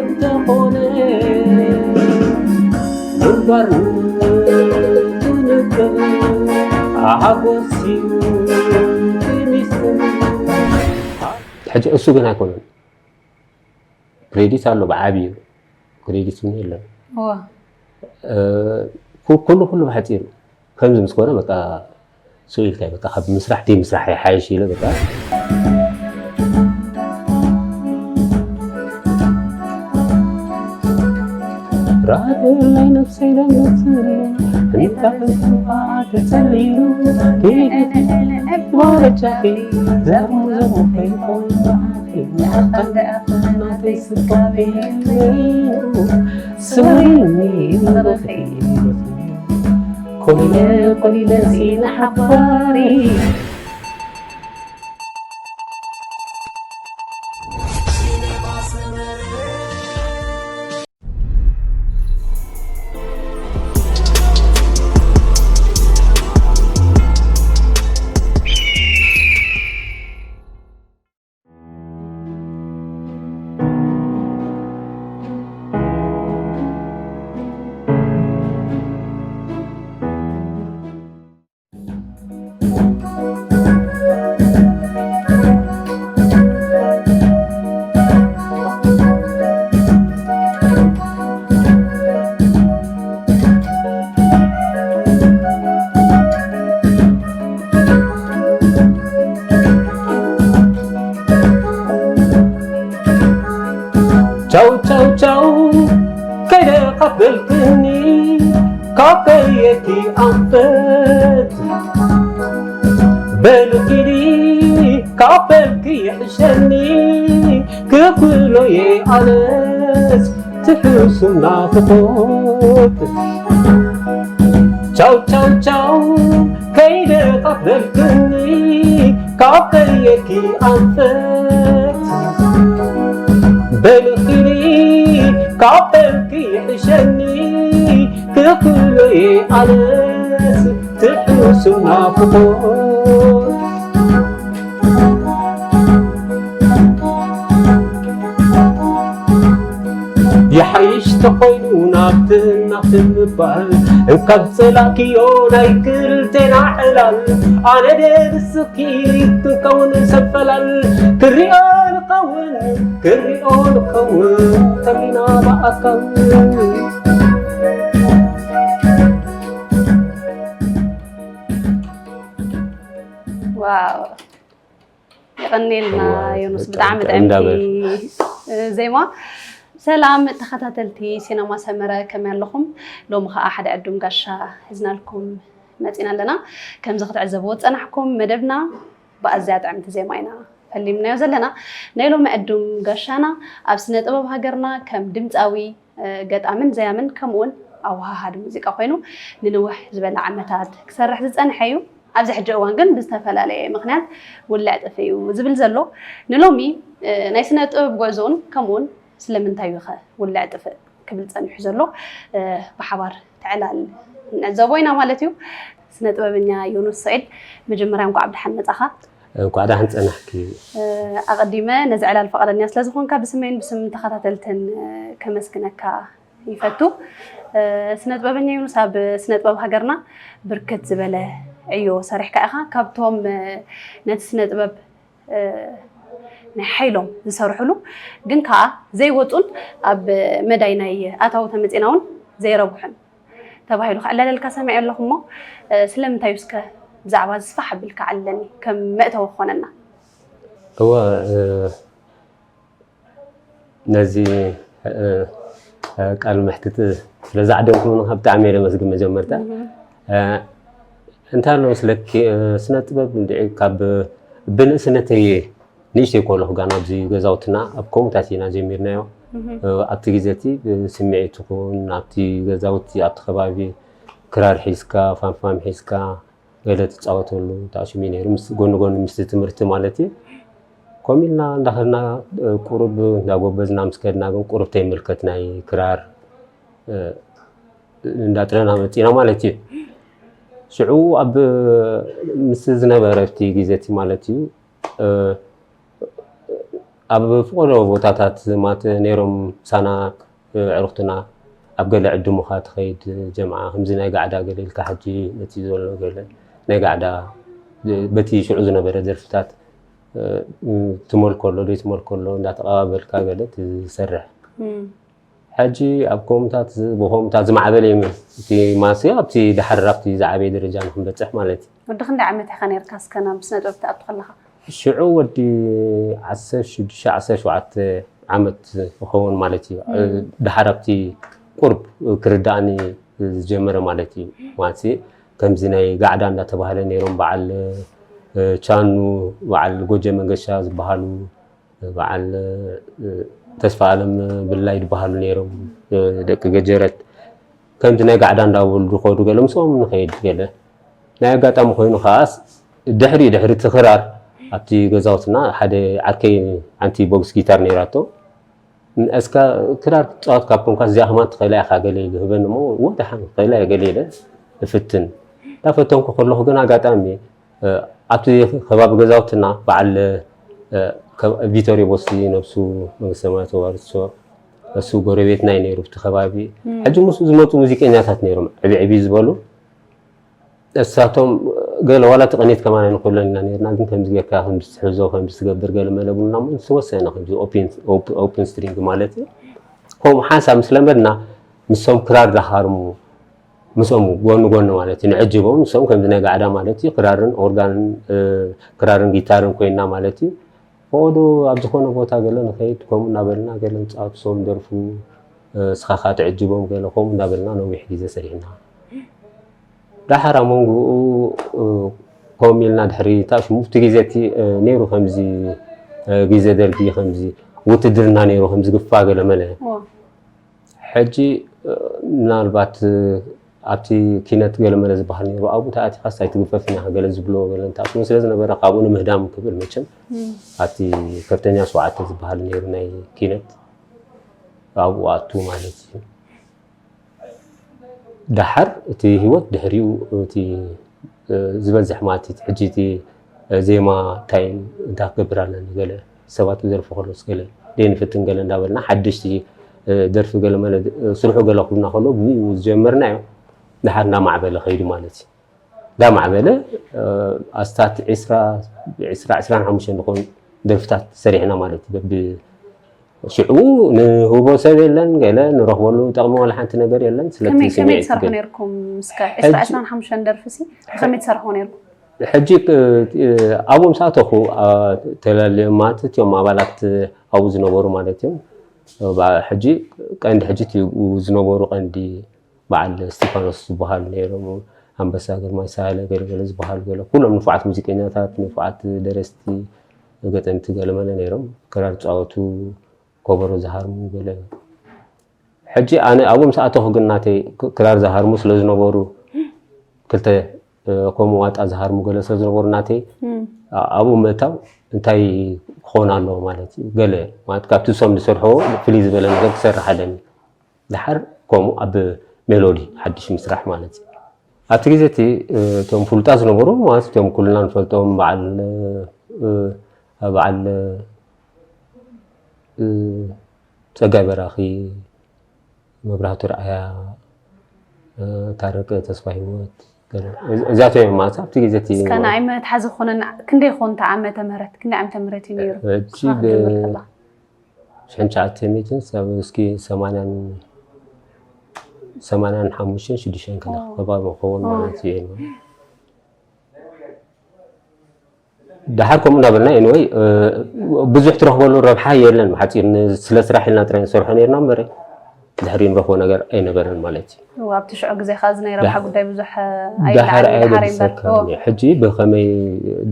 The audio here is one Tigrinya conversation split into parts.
እንተኾነ ምግባር ትንክፍ ሓጎስ እዩ እቲ ሚስጥር። ሕጂ እሱ ግን ኣይኮነን። ክሬዲት ኣሎ ብዓብዩ፣ ክሬዲት እውን የለን። እዋ። እ፣ ኩ-፣ ኩሉ፣ ኩሉ ብሓጺሩ ከምዚ ምስ ኮነ በቃ ስቕ ኢልካ በቃ ካብ ምስራሕ ደይ ምስራሕ ይሓይሽ ኢለ በቃ። ራእይ ናይ ነፍሰይ ለምጽ፣ እንታይ ተስፋ ተጸሊሉ፣ ወረጃኺ ዘሙ ዘሙ ከይኮን፣ ናተይ ስጋቤ ስወይኒ በኺ። ኮሊለ፣ ኮሊለ ሲና ሓባሪ። ቻው ቻው ቻው ከይደ ቐበልክኒ ካብ ከየቲ ኣንፈት በልኪኒ ካብ በልኪ ይሕሸኒ ክብሎየ ኣነስ ትሕሱና ፍቶት ቻው ቻው ቻው ከይደ ቐበልክኒ ካብ ከየቲ ኣንፈት በልክኒ ካብ በልኪ ይሕሸኒ ክብሎየ ኣነስ ትሕሱና ፍቶት ይሓይሽ ተኾይኑ ናብትን ናብትን ምባል እንካብ ጸላእክዮ ናይ ክልቴና ዕላል ኣነ ደብስኪ ክንከውን ሰብ ፈላል ክሪኦ ንኸውን ክሪኦ ንኸውን ተሚና ብኣካል ዋው የቐኔልና እዋ፣ ዮኑስ በጣም ብጣዕሚ ጥዕም እንዳበል። ጥዕምቲ ዜማ። ሰላም ተኸታተልቲ ሲነማ ሰመረ ከመይ ኣለኹም? ሎሚ ከዓ ሓደ ዕዱም ጋሻ ሒዝናልኩም መፂና ኣለና። ከምዚ ክትዕዘብዎ ዝፀናሕኩም መደብና ብኣዝያ ጥዕምቲ ዜማ ኢና ፈሊምናዮ ዘለና። ናይ ሎሚ ዕዱም ጋሻና ኣብ ስነ ጥበብ ሃገርና ከም ድምፃዊ ገጣምን ዘያምን ከምኡውን ኣወሃሃዲ ሙዚቃ ኮይኑ ንንውሕ ዝበለ ዓመታት ክሰርሕ ዝፀንሐ እዩ። ኣብዚ ሕጂ እዋን ግን ብዝተፈላለየ ምክንያት ውልዕ ጥፍ እዩ ዝብል ዘሎ። ንሎሚ ናይ ስነ ጥበብ ጉዕዞን ከምኡውን ስለምንታይ እዩ ከ ውልዕ ጥፍእ ክብል ፀኒሑ ዘሎ ብሓባር ትዕላል ንዕዘቦ ኢና ማለት እዩ። ስነ ጥበበኛ ዮኑስ ሰዒድ መጀመርያ እንኳዕ ብድሓን መፃኻ። እንኳዕ ደሓን ፀናሕኪ። ኣቐዲመ ነዚ ዕላል ፈቓደኛ ስለዝኾንካ ብስመይን ብስም ተኸታተልትን ከመስግነካ ይፈቱ። ስነ ጥበበኛ ዮኑስ ኣብ ስነ ጥበብ ሃገርና ብርክት ዝበለ ዕዮ ሰሪሕካ ኢኻ። ካብቶም ነቲ ስነ ጥበብ ናይ ሓይሎም ዝሰርሕሉ ግን ከዓ ዘይወፁን ኣብ መዳይ ናይ ኣታዊ ተመፂና እውን ዘይረብሑን ተባሂሉ ክዕለለልካ ሰሚዐ ኣለኹ እሞ ስለምንታይ እዩ እስከ ብዛዕባ እዚ ስፋሕ ኣቢልካ ዓለኒ ከም መእተዊ ክኾነና። እወ ነዚ ቃል መሕትት ስለዝዓደምኩም ከዓ ብጣዕሚ እየ ለመስግን መጀመርታ እንታይ ኣሎ መስለኪ ስነ ጥበብ እንድዒ ካብ ብንእስነተይ ንእሽተይ ከለኹ ጋና ኣብዚ ገዛውትና ኣብ ከምኡታት ኢና ጀሚርናዮ ኣብቲ ግዜ እቲ ስምዒት ይኹን ኣብቲ ገዛውቲ ኣብቲ ከባቢ ክራር ሒዝካ ፋንፋን ሒዝካ ገለ ትፃወተሉ ታእሽም እዩ ነይሩ ጎኒ ጎኒ ምስቲ ትምህርቲ ማለት እዩ ከምኡ ኢልና እንዳኸድና ቁሩብ እንዳጎበዝና ምስ ከድና ግን ቁሩብ ተይምልከት ናይ ክራር እንዳጥረና መፂና ማለት እዩ ሽዑ ኣብ ምስ ዝነበረ እቲ ግዜ እቲ ማለት እዩ ኣብ ፍቆዶ ቦታታት ማለት ነይሮም ሳና ኣዕሩኽትና ኣብ ገለ ዕድሙኻ ትኸይድ ጀምዓ ከምዚ ናይ ጋዕዳ ገለ ኢልካ ሕጂ ነቲ ዘሎ ገለ ናይ ጋዕዳ በቲ ሽዑ ዝነበረ ደርፍታት ትመልኮ ኣሎ ደይ ትመልኮ ኣሎ እንዳተቐባበልካ ገለ ትሰርሕ። ሕጂ ኣብ ኮምታት ብኮምታት ዝማዕበለ እዩ እቲ ማሲ ኣብቲ ድሓር ኣብቲ ዝዓበየ ደረጃ ንክንበፅሕ ማለት እዩ። ወዲ ክንደይ ዓመት ኢኻ ነርካ እስከ ናብ ስነ ጥበብ ትኣቱ ከለኻ? ሽዑ ወዲ ዓሰርተ ሽዱሽተ ዓሰርተ ሸውዓተ ዓመት ይኸውን ማለት እዩ። ድሓር ኣብቲ ቁርብ ክርዳእኒ ዝጀመረ ማለት እዩ። ማለት ከምዚ ናይ ጋዕዳ እንዳተባህለ ነይሮም በዓል ቻኑ በዓል ጎጀ መንገሻ ዝበሃሉ በዓል ተስፋ ኣለም ብላይ ዝበሃሉ ነይሮም ደቂ ገጀረት ከምዚ ናይ ጋዕዳ እንዳበሉ ዝኸዱ ገለ ምስኦም ንኸይድ ገለ ናይ ኣጋጣሚ ኮይኑ ከዓስ ድሕሪ ድሕሪ እቲ ክራር ኣብቲ ገዛውትና ሓደ ዓርከይ ሓንቲ ቦክስ ጊታር ነይራቶ እስካ ክራር ክትፃወት ካብ ኮንካ እዚኣ ከማን ትኽእላ ኢኻ ገለ ኢሉ ህበኒ እሞ ወደሓን ክኽእላ እየ ገለ ኢለ እፍትን እንዳፈተንኩ ከለኹ ግን ኣጋጣሚ ኣብቲ ከባቢ ገዛውትና በዓል ቪቶሪ ቦሲ ነብሱ መንግስተ ሰማያት ተዋርሶ እሱ ጎረቤትና እዩ ነይሩ ብቲ ከባቢ ሕጂ ምስኡ ዝመፁ ሙዚቀኛታት ነይሮም ዕብዕቢ ዝበሉ እሳቶም ገለ ዋላ እቲ ቅኒት ከማን ኣይንክእሎን ኢና ነርና ግን ከምዚ ጌርካ ከምዚ ትሕዞ ከምዚ ትገብር ገለ መለ ብሉና እሞ ዝተወሰነ ከምዚ ኦፕን ስትሪንግ ማለት እዩ ከምኡ ሓንሳብ ምስ ለመድና ምሶም ክራር ዳሃርሙ ምስኦም ጎኒ ጎኒ ማለት እዩ ንዕጅቦም ንሶም ከምዚ ናይ ጋዕዳ ማለት እዩ ክራርን ኦርጋንን ክራርን ጊታርን ኮይና ማለት እዩ ፈቐዶ ኣብ ዝኾነ ቦታ ገለ ንኸይድ ከምኡ እናበልና ገለ ንፃወት ንሶም ደርፉ እስኻ ከዓ ትዕጅቦም ገለ ከምኡ እናበልና ነዊሕ ግዜ ሰሪሕና ዳሓር ኣብ መንጎኡ ኮም ኢልና ድሕሪ እታ ሽሙፍቲ ግዜ እቲ ነይሩ ከምዚ ግዜ ደርጊ ከምዚ ውትድርና ነይሩ ከምዚ ግፋ ገለ መለ ሕጂ ምናልባት ኣብቲ ኪነት ገለ መለ ዝበሃል ነይሩ ኣብኡ ተኣቲኻስ ኣይትግፈፍን ኢኻ ገለ ዝብልዎ ገለ እንተኣትዎ ስለ ዝነበረ ካብኡ ንምህዳም ክብል መቸም ኣብቲ ከፍተኛ ሸውዓተ ዝበሃል ነይሩ ናይ ኪነት ኣብኡ ኣቱ ማለት እዩ ደሓር እቲ ህይወት ድሕሪኡ እቲ ዝበዝሕ ማለት እቲ ሕጂ እቲ ዜማ እንታይ እንታይ ክገብር ኣለኒ ገለ ሰባት ክደርፉ ከሎስ ገለ ደይ ንፍትን ገለ እንዳበልና ሓደሽቲ ደርፊ ገለ መለ ስርሑ ገለ ክብና ከሎ ብኡ ዝጀመርናዮ ደሓር እንዳማዕበለ ከይዱ ማለት እዩ እንዳማዕበለ ኣስታት ዕስራ ዕስራ ዕስራን ሓሙሽተን ዝኾኑ ደርፍታት ሰሪሕና ማለት እዩ በቢ ሽዑ ንህቦ ሰብ የለን ገለ ንረኽበሉ ጠቕሚ ዋላ ሓንቲ ነገር የለን ስለቲ ከመይ ከመይ ስምዒት ትሰርሑ ግን ነርኩም እስከ ዕስራ ዕስራን ሓሙሽተን ደርፊ ሲ ብኸመይ ትሰርሑ ነርኩም ሕጂ ኣብኡ ምስ ኣተኹ ተላለዮም ማለት እቲኦም ኣባላት ኣብኡ ዝነበሩ ማለት እዮም ሕጂ ቀንዲ ሕጂ ዝነበሩ ቀንዲ በዓል እስቲፋኖስ ዝበሃሉ ነይሮም ኣንበሳ ግርማይ ሳህለ ገለገለ ዝበሃሉ ገለ ኩሎም ንፉዓት ሙዚቀኛታት ንፉዓት ደረስቲ ገጠምቲ ገለመለ ነይሮም ክራር ዝፃወቱ ኮበሮ ዝሃርሙ ገለ ሕጂ ኣነ ኣብኡ ምስ ኣተኹ ግን ናተይ ክራር ዝሃርሙ ስለ ዝነበሩ ክልተ ከምኡ ዋጣ ዝሃርሙ ገለ ስለ ዝነበሩ ናተይ ኣብኡ ምእታው እንታይ ክኸውን ኣለዎ ማለት እዩ ገለ ማለት ካብቲ እሶም ዝሰርሕዎ ፍልይ ዝበለ ነገር ክሰርሕ ኣለኒ ደሓር ከምኡ ኣብ ሜሎዲ ሓድሽ ምስራሕ ማለት እዩ ኣብቲ ግዜ እቲ እቶም ፍሉጣት ዝነበሩ ማለት እቶም ኩልና ንፈልጦም በዓል በዓል ፀጋይ በራኺ መብራህቱ ርኣያ ታረቀ ተስፋ ህይወት እዚኣቶም እዮም ማለት ኣብቲ ግዜ እቲ እስከ ንኣይ መትሓዚ ዝኾነና ክንደይ ይኸውን እቲ ዓመተ ምህረት ክንደይ ዓመተ ምህረት እዩ ነይሩ ሕጂ ሽሕን ትሽዓተ ሚእትን ሰብ እስኪ ሰማንያን ሰማንያን ሓሙሽተን ሽዱሽተን ከላ ከባቢ ክኸውን ማለት እዩ ደሓር ከምኡ እናበልና ኤኒወይ ብዙሕ ትረኽበሉ ረብሓ የለን ብሓፂር ስለ ስራሕ ኢልና ጥራይ ንሰርሖ ነርና እምበረ ድሕሪ ንረኽቦ ነገር ኣይነበረን ማለት እዩ ኣብቲ ሽዑ ግዜ ከዓ እዚ ናይ ረብሓ ጉዳይ ብዙሕ ኣይለዓል ደሓር ኣይደርሰካ ሕጂ ብኸመይ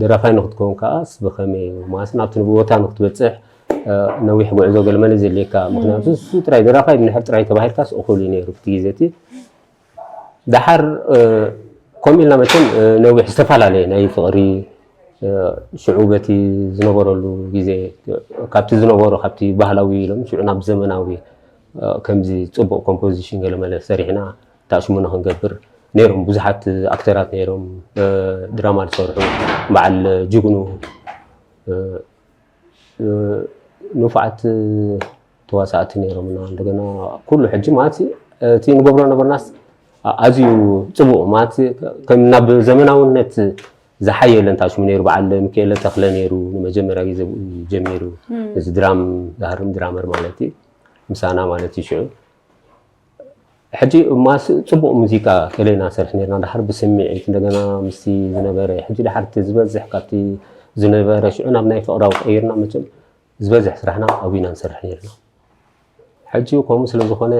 ደራፋይ ንክትከውን ከዓስ ብኸመይ ማለት ናብቲ ቦታ ንክትበፅሕ ነዊሕ ጉዕዞ ገለመለ ዘድልየካ ምክንያቱ እሱ ጥራይ ደራፋይ ድንሕር ጥራይ ተባሂልካስ እኹል እዩ ነይሩ ብቲ ግዜ እቲ ደሓር ከምኡ ኢልና መቸም ነዊሕ ዝተፈላለየ ናይ ፍቕሪ ሽዑ በቲ ዝነበረሉ ግዜ ካብቲ ዝነበሮ ካብቲ ባህላዊ ኢሎም ሽዑ ናብ ዘመናዊ ከምዚ ፅቡቕ ኮምፖዚሽን ገለመለ ሰሪሕና ታሽሙና ክንገብር ነይሮም ብዙሓት ኣክተራት ነይሮም ድራማ ዝሰርሑ በዓል ጅግኑ ንፉዓት ተዋሳእቲ ነይሮምና። እንደገና ኩሉ ሕጂ ማለት እቲ ንገብሮ ነበርናስ ኣዝዩ ጽቡቕ ማለት ከም ናብ ዘመናውነት ዝሓየለ እንታሽሙ ነይሩ። በዓል ሚካኤለ ተኽለ ነይሩ ንመጀመርያ ግዜ ጀሚሩ እዚ ድራም ዝሃርም ድራመር ማለት እዩ ምሳና ማለት እዩ ሽዑ ሕጂ ማስ ጽቡቕ ሙዚቃ ገለ ኢና ንሰርሕ ነርና ድሓር ብስምዒት እንደገና ምስቲ ዝነበረ ሕጂ ድሓር እቲ ዝበዝሕ ካብቲ ዝነበረ ሽዑ ናብ ናይ ፍቕራዊ ቀይርና መቸም ዝበዝሕ ስራሕና ኣብኡ ኢና ንሰርሕ ነርና ሕጂ ከምኡ ስለ ዝኾነ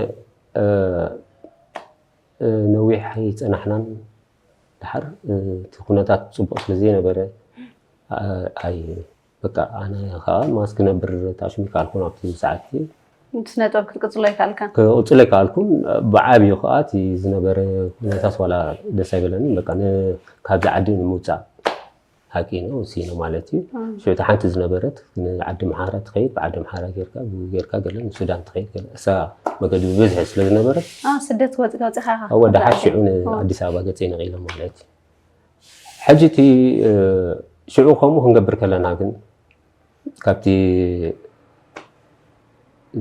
ነዊሕ ኣይጸናሕናን ድሓር እቲ ኩነታት ጽቡቕ ስለ ዘይነበረ ኣይ በቃ ኣነ ከዓ ማስ ክነብር ታሽሚ ካልኩን ኣብቲ ሰዓት ስነ ጥበብ ክትቅፅሎ ይከኣልካ ክቕፅሎ ይከኣልኩን ብዓብዩ ከዓ እቲ ዝነበረ ኩነታት ዋላ ደስ ኣይበለኒ በቃ ካብዚ ዓዲ ንምውፃእ ሓቂ ነው እሲ ነው ማለት እዩ ሽዑ ሓንቲ ዝነበረት ንዓዲ ምሓራ ትኸይድ ብዓዲ ምሓራ ጌርካ ጌርካ ገለ ንሱዳን ትኸይድ ገለ እሳ መገዲ ብብዝሒ ስለ ዝነበረት ስደት ወፂካ ወፂካ ወደ ሓሽዑ ንኣዲስ ኣበባ ገፀ ነቂለ ማለት እዩ ሕጂ እቲ ሽዑ ከምኡ ክንገብር ከለና ግን ካብቲ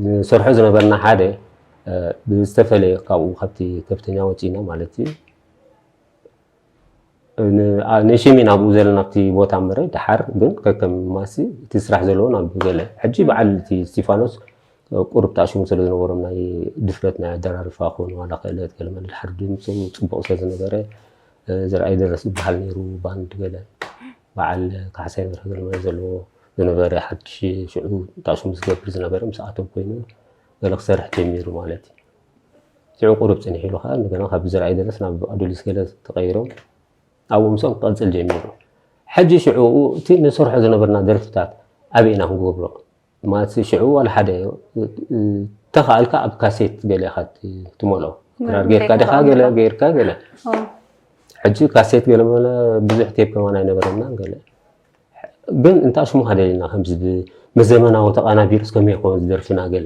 ንሰርሖ ዝነበርና ሓደ ብዝተፈለየ ካብኡ ካብቲ ከፍተኛ ወፂና ማለት እዩ ንሽሚ ናብኡ ዘለና ኣብቲ ቦታ እምበረ ድሓር ግን ከከም ማሲ እቲ ስራሕ ዘለዎ ናብ ገለ ሕጂ በዓል እቲ ስቲፋኖስ ቁሩብ ተኣሽሙ ስለ ዝነበሮም ናይ ድፍረት ናይ ኣደራርፋ ክኾኑ ዋላ ክእለት ገለ መለ ድሓር ድምፁ ፅቡቕ ስለ ዝነበረ ዝርኣይ ደረስ ዝበሃል ነይሩ ባንድ ገለ በዓል ካሕሳይ መርሀ ገለ መለ ዘለዎ ዝነበረ ሓድሽ ሽዑ ተኣሽሙ ዝገብር ዝነበረ ምስኣቶም ኮይኑ ገለ ክሰርሕ ጀሚሩ ማለት እዩ ሽዑ ቁሩብ ፅንሕ ኢሉ ከዓ እንደገና ካብ ዝርኣይ ደረስ ናብ ኣዱሊስ ገለ ተቐይሮም ኣብኡ ምስኦም ክቐፅል ጀሚሩ ሕጂ ሽዑ እቲ ንሰርሖ ዝነበርና ደርፍታት ኣበይ ኢና ክንገብሮ ማለት ሽዑ ዋላ ሓደ ተኸኣልካ ኣብ ካሴት ገለ ኢኻ ትመልኦ ክራር ጌርካ ዲኻ ገለ ጌርካ ገለ ሕጂ ካሴት ገለ መለ ብዙሕ ቴፕ ከማን ኣይነበረና ገለ ግን እንታይ ሽሙ ሃደልና ከምዚ ብመዘመናዊ ተቃናቢሩስ ከመይ ይኸውን ዝደርፍና ገለ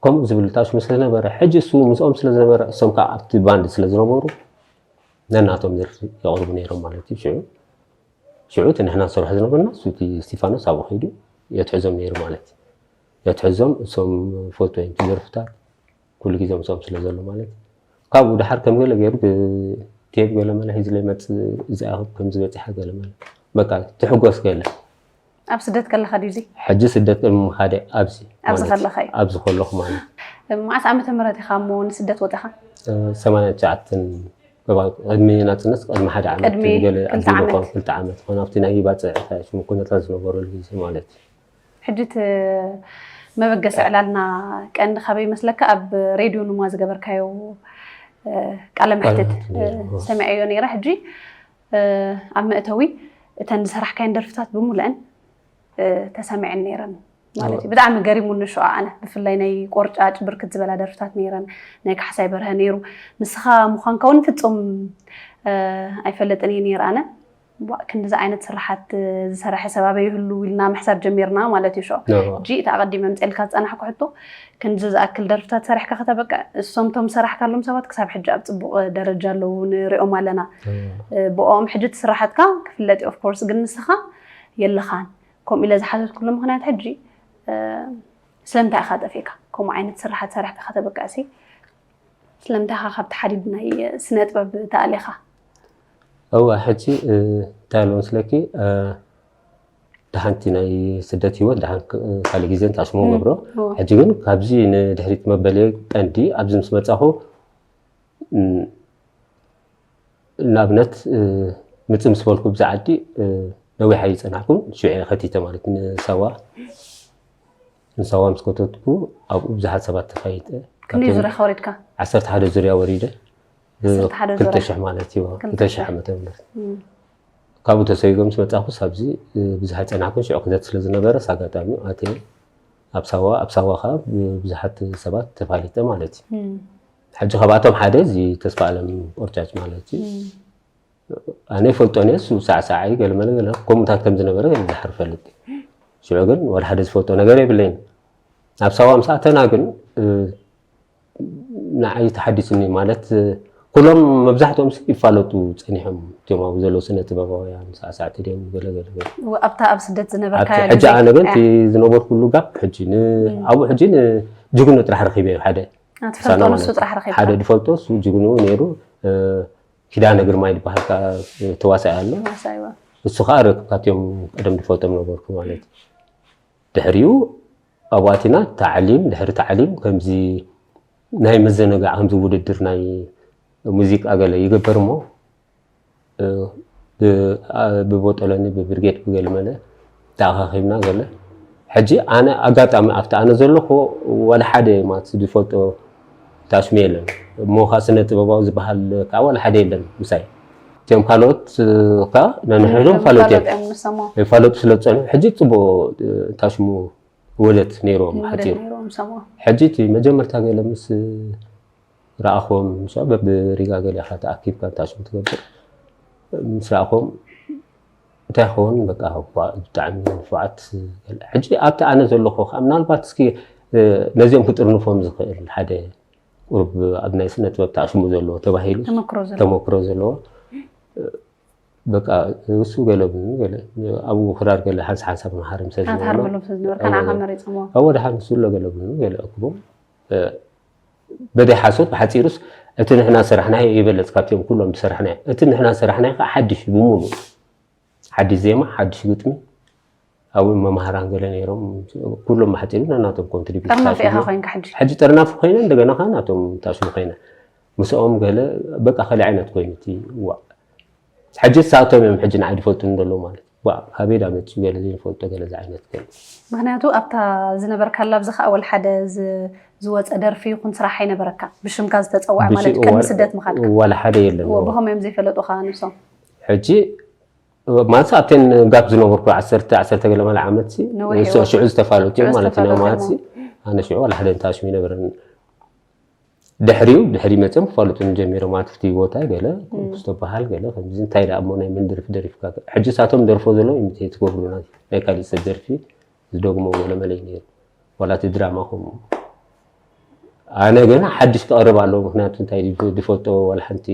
ከምኡ ዝብል ታሽሙ ስለዝነበረ ሕጂ እሱ ምስኦም ስለዝነበረ እሶም ከዓ ኣብቲ ባንድ ስለዝነበሩ ነናቶም ደርፊ የቕርቡ ነይሮም ማለት እዩ ሽዑ ሽዑ እቲ ንሕና ንሰርሖ ዝነበርና እቲ ስቲፋኖስ ኣብኡ ከይዱ የትሕዞም ነይሩ ማለት እዩ የትሕዞም እሶም ፎቶ እዮም ደርፍታት ኩሉ ግዜ ምስኦም ስለ ዘሎ ማለት ካብኡ ድሓር ከም ገለ ገይሩ ብቴብ ገለ መለ ሒዝለ ይመፅእ እዚኣ ከም ዝበፅሐ ገለ መለ በቃ ትሕጎስ ገለ ኣብ ስደት ከለኻ ድዩ ሕጂ ስደት ቅድሚ ምኻደ ኣብዚ ኣብዚ ከለኻ እዩ ኣብዚ ከለኹ ማለት መዓስ ዓመተ ምህረት ኢኻ እሞ ንስደት ወፂኻ ሰማንያ ትሽዓተን ቅድሚ ናፅነት ቅድሚ ሓደ ዓመት ገለ ኣቢሉ ክልተ ዓመት ኮን ኣብቲ ናይ ባፅዕ ሽሙ ኩነታት ዝነበረሉ ግዜ ማለት እዩ ሕጂ እቲ መበገሲ ዕላልና ቀንዲ ካበይ ይመስለካ ኣብ ሬድዮ ንማ ዝገበርካዮ ቃለ መሕትት ሰሚዐዮ ነይረ ሕጂ ኣብ መእተዊ እተን ዝሰራሕካየን ደርፍታት ብምሉአን ተሰሚዐን ነይረን ማለት እዩ ብጣዕሚ ገሪሙኒ ሽዑ ኣነ ብፍላይ ናይ ቆርጫጭ ብርክት ዝበላ ደርፍታት ነይረን ናይ ካሕሳይ በርሀ ነይሩ ንስኻ ምዃንካ እውን ፍፁም ኣይፈልጥን እየ ነይረ ኣነ ክንዲዚ ዓይነት ስራሓት ዝሰረሐ ሰብ ኣበይ ይህሉ ኢልና ምሕሳብ ጀሚርና ማለት እዩ ሾ ሕጂ እቲ ኣቐዲመ ምፅልካ ዝፀናሕኩ ሕቶ ክንዚ ዝኣክል ደርፍታት ሰሪሕካ ከተበቅዕ እሶም ቶም ሰራሕካሎም ሰባት ክሳብ ሕጂ ኣብ ፅቡቕ ደረጃ ኣለዉ ንሪኦም ኣለና ብኦም ሕጂ እቲ ስራሓትካ ክፍለጥ ኦፍኮርስ ግን ንስኻ የለኻን ከምኡ ኢለ ዝሓተትኩሉ ምክንያት ሕጂ ስለምንታይ ኢኻ ጠፊእካ ከምኡ ዓይነት ስራሓት ሰሪሕካ ከተበቅዕሲ ስለምንታይ ኢኻ ካብቲ ሓዲድ ናይ ስነ ጥበብ ተኣሊኻ እዋ ሕጂ እንታይ ኣሎ መስለኪ ደሓንቲ ናይ ስደት ህይወት ደሓን ካልእ ግዜ እንተኣሽሞ ገብሮ ሕጂ ግን ካብዚ ንድሕሪት መበሊ ቀንዲ ኣብዚ ምስ መፃኹ ንኣብነት ምፅእ ምስ በልኩ ብዛ ዓዲ ነዊሕ ኣይፀናሕኩን ሽዑ ከቲተ ማለት ንሳዋ ንሳዋ ምስ ከተትኩ ኣብኡ ብዙሓት ሰባት ተፋይጠ ክንደይ ዙርያ ከወሪድካ ዓሰርተ ሓደ ዙርያ ወሪደ ክልተ ሽሕ ማለት እዩ ክልተ ሽሕ ዓመተ ምህረት ካብኡ ተሰይጎም ምስ መፃኹስ ኣብዚ ብዙሕ ኣይፀናሕኩን ሽዑ ክተት ስለ ዝነበረ ኣጋጣሚ ኣትየ ኣብ ሳዋ ኣብ ሳዋ ከዓ ብዙሓት ሰባት ተፋሊጠ ማለት እዩ ሕጂ ካብኣቶም ሓደ እዚ ተስፋ ኣለም ቆርጫጭ ማለት እዩ ኣነ ይፈልጦን እየ እሱ ሳዕሳዓይ ገለመለ ገለ ከምኡታት ከም ዝነበረ ገለ ዝሓር ፈልጥ ሽዑ ግን ወደ ሓደ ዝፈልጦ ነገር የብለይን ኣብ ሳዋ ምስ ኣተና ግን ንዓይ ተሓዲስኒ ማለት ኩሎም መብዛሕትኦም ሲ ይፋለጡ ጸኒሖም፣ እቶም ኣብኡ ዘለዉ ስነ ጥበባውያን ሳዕሳዕቲ ድዮም፣ ገለ ገለ ገለ። ኣብታ ኣብ ስደት ኣብቲ ዝነበርካያ ሕጂ ግዜ ኣነ ግን እቲ ዝነበርኩሉ ጋፕ ሕጂ ን ኣብኡ ሕጂ ንጅግኑ ጥራሕ ረኺበ ሓደ ትፈልጦ ሳና ንሱ ማለት ጥራሕ እዩ። ረኺብካ ሓደ ዝፈልጦ እሱ ጅግኑ ነይሩ። እ፣ ኪዳነ ግርማይ ዝበሃል ከኣ ተዋሳኢ ኣሎ። ተዋሳእዋ እሱ ከኣ ረክብ ካብቲኦም ቀደም ዝፈልጦም ነበርኩ ማለት እዩ። ድሕሪኡ ኣብኡ ኣቲና ታዕሊም፣ ድሕሪ ታዕሊም ከምዚ ናይ ምዝንጋዕ ከምዚ ውድድር ናይ ሙዚቃ ገለ ይግበር እሞ እ፣ ብ- አ- ብቦጠሎኒ ብብርጌድ ብገለ መለ ተኣኻኺብና ገለ። ሕጂ ኣነ ኣጋጣሚ ኣብቲ ኣነ ዘለኹ ዋላ ሓደ ማለት ዝፈልጦ ታሽሙ የለን። እሞ ካ ስነ ጥበባዊ ዝበሃል ከዓ ዋላ ሓደ የለን ምሳይ። እቲኦም ካልኦት እ፣ ከዓ ነንሕድሕዶም ፋለጡ እዮም። እዮም ንሶም ይፋለጡ ስለ ዝፀንሑ ሕጂ ፅቡቅ እ፣ ታሽሙ ውህደት ነይሮም ሓፂሩ። ነይሮም ሰሞ ሕጂ እቲ መጀመርታ ገለ ምስ ረኣኹዎም፣ ምስ በብሪጋ ገለ ኢኻ ተኣኪብካ ታሽሙ ትገብር። ምስ ረኣኹዎም እንታይ ይኸውን በቃ ዋ- ብጣዕሚ ንፉዓት ገለ። ሕጂ ኣብቲ ኣነ ዘለኹ ከዓ ምናልባት እስኪ እ፣ ነዚኦም ክጥርንፎም ዝኽእል ሓደ ቁሩብ ኣብ ናይ ስነ ጥበብ ታሽሙ ዘለዎ ተባሂሉ ተመክሮ ዘሎ ተመክሮ ዘለዎ እ፣ በቃ እሱ ገለ ብሉ ገለ ኣብኡ ክራር ገለ ሓንሳ ሓንሳብ ንሃርም ሰብ ዝነበሮ ኣትሃርመሎም ስለ ዝነበርካ ንዓኻ መሪፆሞ ኣብ ወደ ሓንሱ ኣሎ ገለ ብሉ ገለ እክቦም እ፣ በደይ ሓሶት ብሓፂሩስ እቲ ንሕና ሰራሕናዮ ይበለፅ ካብቲኦም ኩሎም ዝሰራሕናዮ። እቲ ንሕና ሰራሕናዮ ከዓ ሓድሽ ብምሉ ሓድሽ ዜማ ሓድሽ ግጥሚ ኣብኡ መምሃራን ገለ ነይሮም። ኩሎም ብሓፂሩ ናናቶም ኮንትሪቢዩት ጠርናፊ ኢኻ ዝሓስቡ ኮይንካ ሕጂ ሕጂ ጠርናፊ ኮይነ እንደገና ከዓ ናቶም ታሽሙ ኮይነ ምስኦም ገለ በቃ ካልእ ዓይነት ኮይኑ እቲ ዋእ ሕጂ ሳቶም እዮም ሕጂ ንዓይ ዝፈልጡኒ ዘለዉ ማለት ዋእ ካበይ ዳ መፅኡ ገለ ዘይንፈልጦ ገለ ዝዓይነት ገለ ምክንያቱ ኣብታ ዝነበርካላ ኣብዚ ከዓ ወላ ሓደ ዝ- ዝወፀ ደርፊ ይኹን ስራሕ ኣይነበረካ ብሽምካ ዝተፀውዐ ማለት ብሽኡ ቅድሚ ዋላ- ስደት ምኻድካ ዋላ ሓደ የለን ብኸም እዮም ዘይፈለጡካ ንሶም ሕጂ ማለት ኣብተን ጋፕ ዝነበርኩ ዓሰርተ ዓሰርተ ገለ መለ ዓመት ሲ ነዊሕ ንሶ- ሽዑ ዝተፋለጡ እዮም ሽዑ ማለት ኢና ዝተፋለጡ ማለት ሲ ኣነ ሽዑ ዋላ ሓደ ታሽሙ ይነበረን ድሕሪኡ ድሕሪ መፅኦም ክፋለጡ ጀሚሮም ማለት እቲ ቦታ ገለ ኩስቶ በሃል ገለ ከምዚ እንታይ ደኣ እሞ ናይ መን ደርፊ ደሪፍካ ሕጂ ሳቶም ደርፎ ዘሎ ኢሚቴት ክገብሩና ናይ ካሊእ ሰብ ደርፊ ዝደግሞ ገለ መለ እዩ ነይሩ ዋላ እቲ ድራማ ከምኡ ኣነ ግን ሓድሽ ክቐርብ ኣለዎ ምክንያቱ እንታይ ድዩ ዝፈልጦ ዋላ ሓንቲ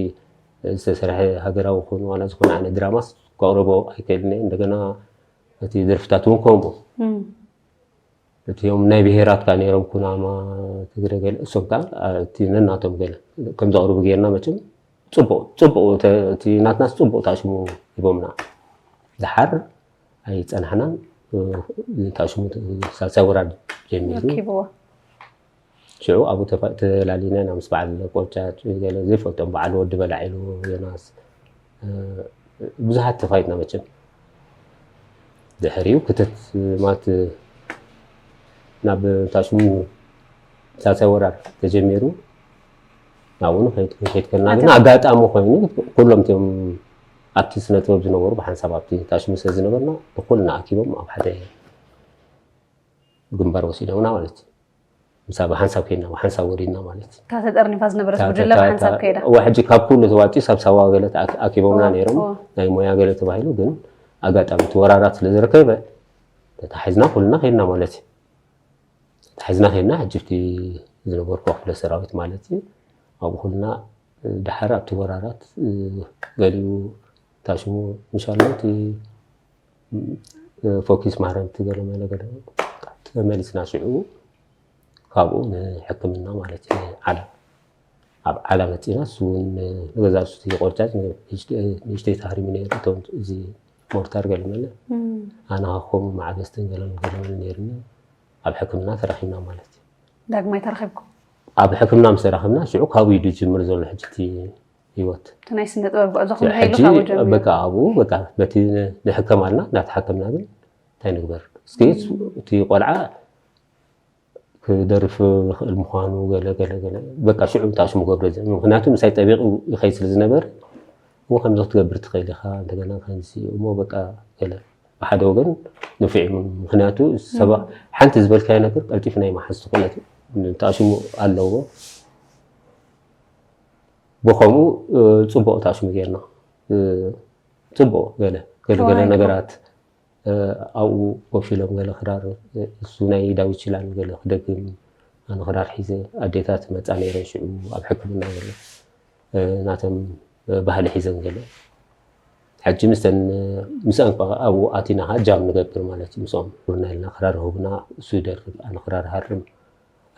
ዝተሰርሐ ሃገራዊ ኮይኑ ዋላ ዝኾነ ዓይነት ድራማስ ክቐርቦ ኣይክእልን እየ እንደገና እቲ ደርፍታት እውን ከምኡ እቲኦም ናይ ብሄራት ካ ነይሮም ኩናማ ትግረ ገለ እሶም ካ እቲ ነናቶም ገለ ከም ዘቕርቡ ጌርና መቸም ፅቡቅ ፅቡቅ እቲ ናትናስ ፅቡቅ ታሽሙ ሂቦምና ድሓር ኣይፀናሕናን ታሽሙ ሳልሳይ ወራድ ጀሚሩ ረኪብዎ ሽዑ ኣብኡ ተፈ- ተላሊና ኢና ምስ በዓል ቆጫ ገለ ዘይፈልጦም በዓል ወዲ በላዕ ኢሉ ዮናስ እ፣ ብዙሓት ተፋይትና መቸም ድሕሪኡ ክተት ማለት ናብ ታሽሙ ሳልሳይ ወራር ተጀሚሩ ናብኡ ንኸይድ ክንከይድ ከለና ግን ኣጋጣሚ ኮይኑ ኩሎም እቲኦም ኣብቲ ስነ ጥበብ ዝነበሩ ብሓንሳብ ኣብቲ ታሽሙ ስለ ዝነበርና ብኩልና ኣኪቦም ኣብ ሓደ ግንባር ወሲዶምና ማለት እዩ ምሳ ብሓንሳብ ከይድና ብሓንሳብ ወሪድና ማለት እዩ እታ ተጠርኒፋ ዝነበረት ጉጅለ ብሓንሳብ ከይዳ ሕጂ ካብ ኩሉ ተዋፂ ሳብ ሳዋ ገለ ኣኪቦምና ነይሮም እዎ። ናይ ሞያ ገለ ተባሂሉ ግን ኣጋጣሚ እቲ ወራራት ስለ ዝረከበ ተታሒዝና ኩልና ከይድና ማለት እዩ ተታሒዝና ከይድና ሕጂ እቲ ዝነበርኩ ክፍለ ሰራዊት ማለት እዩ ኣብኡ ኩልና ድሓር ኣብቲ ወራራት ገሊኡ ታሽሙ እንሻላ እቲ ፎኪስ ማረምቲ ገለ መለ ገለ ተመሊስና ሽዑ ካብኡ ንሕክምና ማለት እዩ ዓላ ኣብ ዓላ መፂና እሱ እውን ንገዛ ሱቲ ቆርጫጭ ንእሽተይ ታህሪሙ ነይሩ እቶም እዚ ሞርታር ገለ መለ ኣነ ከምኡ ማዕበስትን ገለ ገለ መለ ነይርኒ ኣብ ሕክምና ተራኺብና ማለት እዩ ዳግማይ ተረኺብኩም ኣብ ሕክምና ምስ ተራኺብና ሽዑ ካብኡ እዩ ዝጅምር ዘሎ ሕጂ እቲ ህይወት እቲ ናይ ስነ ጥበብ ጉዕዞ ክንደይ ኢሉ ሕጂ ካብኡ ጀሚሩ በቃ ኣብኡ በቃ በቲ ንሕከም ኣልና እንዳተሓከምና ግን እንታይ ንግበር እስኪ እቲ ቆልዓ ክደርፍ ይኽእል ምዃኑ ገለ ገለ ገለ በቃ ሽዑ ታሽሙ ገብረ ዘ ምክንያቱ ምሳይ ጠቢቑ ይኸይድ ስለ ዝነበር እሞ ከምዚ ክትገብር ትኽእል ኢኻ እንደገና ከምዚ እሞ በቃ ገለ ብሓደ ወገን ንፉዕ እዩ ምክንያቱ ሰባ ሓንቲ ዝበልካዮ ነገር ቀልጢፍ ናይ መሓዝ ትኽእለት ታሽሙ ኣለዎ ብኸምኡ እ፣ ፅቡቅ ታሽሙ ጌርና እ፣ ፅቡቅ ገለ ገለ ገለ ተወያይኩም። ነገራት እ፣ ኣብኡ ኮፍ ኢሎም ገለ ክራር እ፣ እሱ ናይ ዳዊት ችላን ገለ ክደግም ኣነ ክራር ሒዘ ኣዴታት መፃ ነይረን ሽዑ ኣብ ሕክምና ገለ ናቶም ባህሊ ሒዘን ገለ ሕጂ ምስተን ምስአን ኣብኡ ኣቲና ከዓ ጃም ንገብር ማለት እዩ። ምስኦም ቡና ኢልና ክራር ህቡና፣ እሱ ይደርፍ ኣነ ክራር ሃርም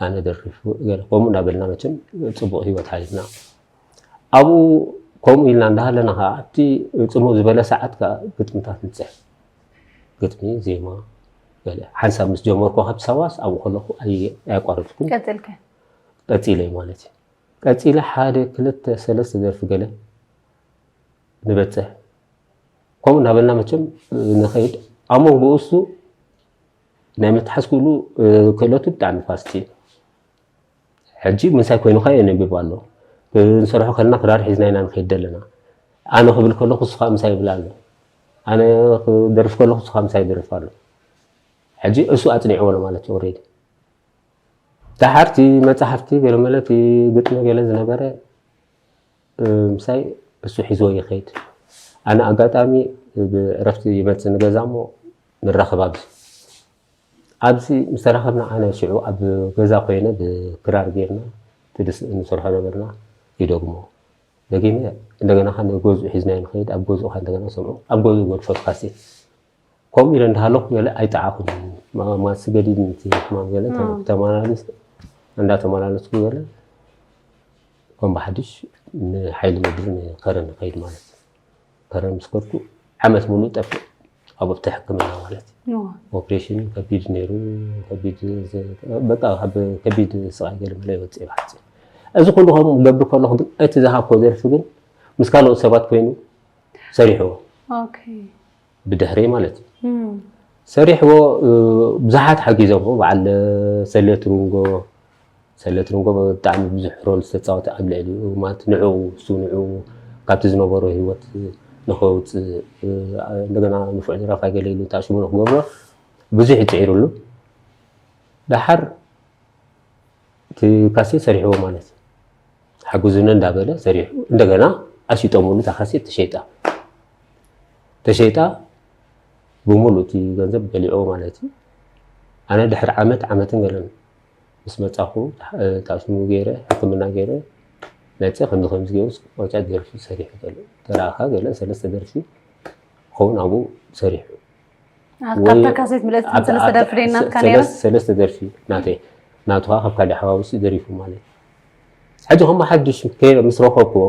ኣነ ደርፍ ገለ ከምኡ እናበልና መቸም ፅቡቅ ህይወት ሓሊፍና። ኣብኡ ከምኡ ኢልና እንዳሃለና ከዓ ኣብቲ ፅምው ዝበለ ሰዓት ከዓ ግጥምታት ንፅሕፍ። ግጥሚ፣ ዜማ፣ ገለ ሓንሳብ ምስ ጀመርኩ ካብ ሳዋስ ኣብኡ ከለኩ ኣየ- ኣየቋረፅኩን። ቀፅልከ ቀፂለ ማለት እዩ። ቀፂለ ሓደ ክልተ ሰለስተ ደርፊ ገለ ንበፅሕ። ከምኡ እናበልና መቸም ንኸይድ ኣብ መንጎ እሱ ናይ ምትሓዝ ክእሉ ክእለቱ ብጣዕሚ ፋስት እዩ። ሕጂ ምንሳይ ኮይኑካ የንብብ ኣሎ። ክንሰርሖ ከለና ክራር ሒዝና ኢና ንኸይድ ዘለና። ኣነ ክብል ከለኩ እሱ ከዓ ምሳይ ይብል ኣሎ። ኣነ ክደርፍ ከለኩ እሱ ከዓ ምሳይ ይደርፍ ኣሎ። ሕጂ እሱ ኣፅኒዕዎ ኣሎ ማለት እዩ ኦሬዲ። ደሓርቲ መፅሓፍቲ ገለመለ እቲ ግጥሚ ገለ ዝነበረ ምሳይ እሱ ሒዝዎ ይኸይድ። ኣነ ኣጋጣሚ ብዕረፍቲ ይመፅእ ንገዛ እሞ ንራኸብ ኣብዚ ኣብዚ ምስ ተራኸብና ኣነ ሽዑ ኣብ ገዛ ኮይነ ብክራር ጌርና እቲ ድስ እንሰርሖ ነበርና ይደግሞ ደጊመ እንደገና ከ ንገዝኡ ሒዝናዮ ንኸይድ ኣብ ገዝኡ ከ እንደገና ሰምዑ ኣብ ገዝኡ ገድፎ ካሴት ከምኡ ኢለ እንዳሃለኹ ገለ ኣይጠዓኹን ማስ ገዲድ እቲ ሕማም ገለ ተመላለስ እንዳተመላለስኩ ገለ ከም ብሓድሽ ንሓይሊ ምድሪ ንከረን ንኸይድ ማለት እዩ። ከረን ምስ ከድኩ ዓመት ሙሉእ ጠፍእ ኣብኡ ኣብቲ ሕክምና ማለት እዩ። ኦፕሬሽን ከቢድ ነይሩ ከቢድ በቃ ካብ ከቢድ ስቃይ ገለ መለ ይወፅእ ብሓፂር እዚ ኩሉ ከምኡ ክገብር ከለኹ ግን እቲ ዝሃብኮ ደርፊ ግን ምስ ካልኦት ሰባት ኮይኑ ሰሪሕዎ ብድሕሪ ማለት እዩ ሰሪሕዎ ብዙሓት ሓጊዞም በዓል ሰሌት ሩንጎ ሰሌት ሩንጎ ብጣዕሚ ብዙሕ ሮል ዝተፃወተ ኣብ ልዕሊኡ ማለት ንዕኡ እሱ ንዕኡ ካብቲ ዝነበሮ ህይወት ንኸውፅእ እንደገና ንፉዕ ደራፋይ ገለ ኢሉ ተኣሽሙ ንክገብሮ ብዙሕ ይፅዒሩሉ ደሓር እቲ ካሴት ሰሪሕዎ ማለት እዩ ሓግዙኒ እንዳበለ ሰሪሑ እንደገና ኣሽጦምሉ እታ ካሴት ተሸይጣ ተሸይጣ ብሙሉ እቲ ገንዘብ በሊዕዎ ማለት እዩ ኣነ ድሕሪ ዓመት ዓመትን ገለን ምስ መፃኹ ታሽሙ ገይረ ሕክምና ገይረ መፀ ከምዚ ከምዚ ገይሩ ቆጫ ደርፊ ሰሪሑ ገለ ተረኣኻ ገለ ሰለስተ ደርፊ ክኸውን ኣብኡ ሰሪሑ ካብታ ካሴት ምልእቲ ሰለስተ ደርፊ ደይናትካ ነይረ ሰለስተ ደርፊ ናተይ ናቱ ከዓ ካብ ካልእ ሓዋውስ ደሪፉ ማለት ሕጂ ከም ሓድሽ ምስ ረኸብክዎ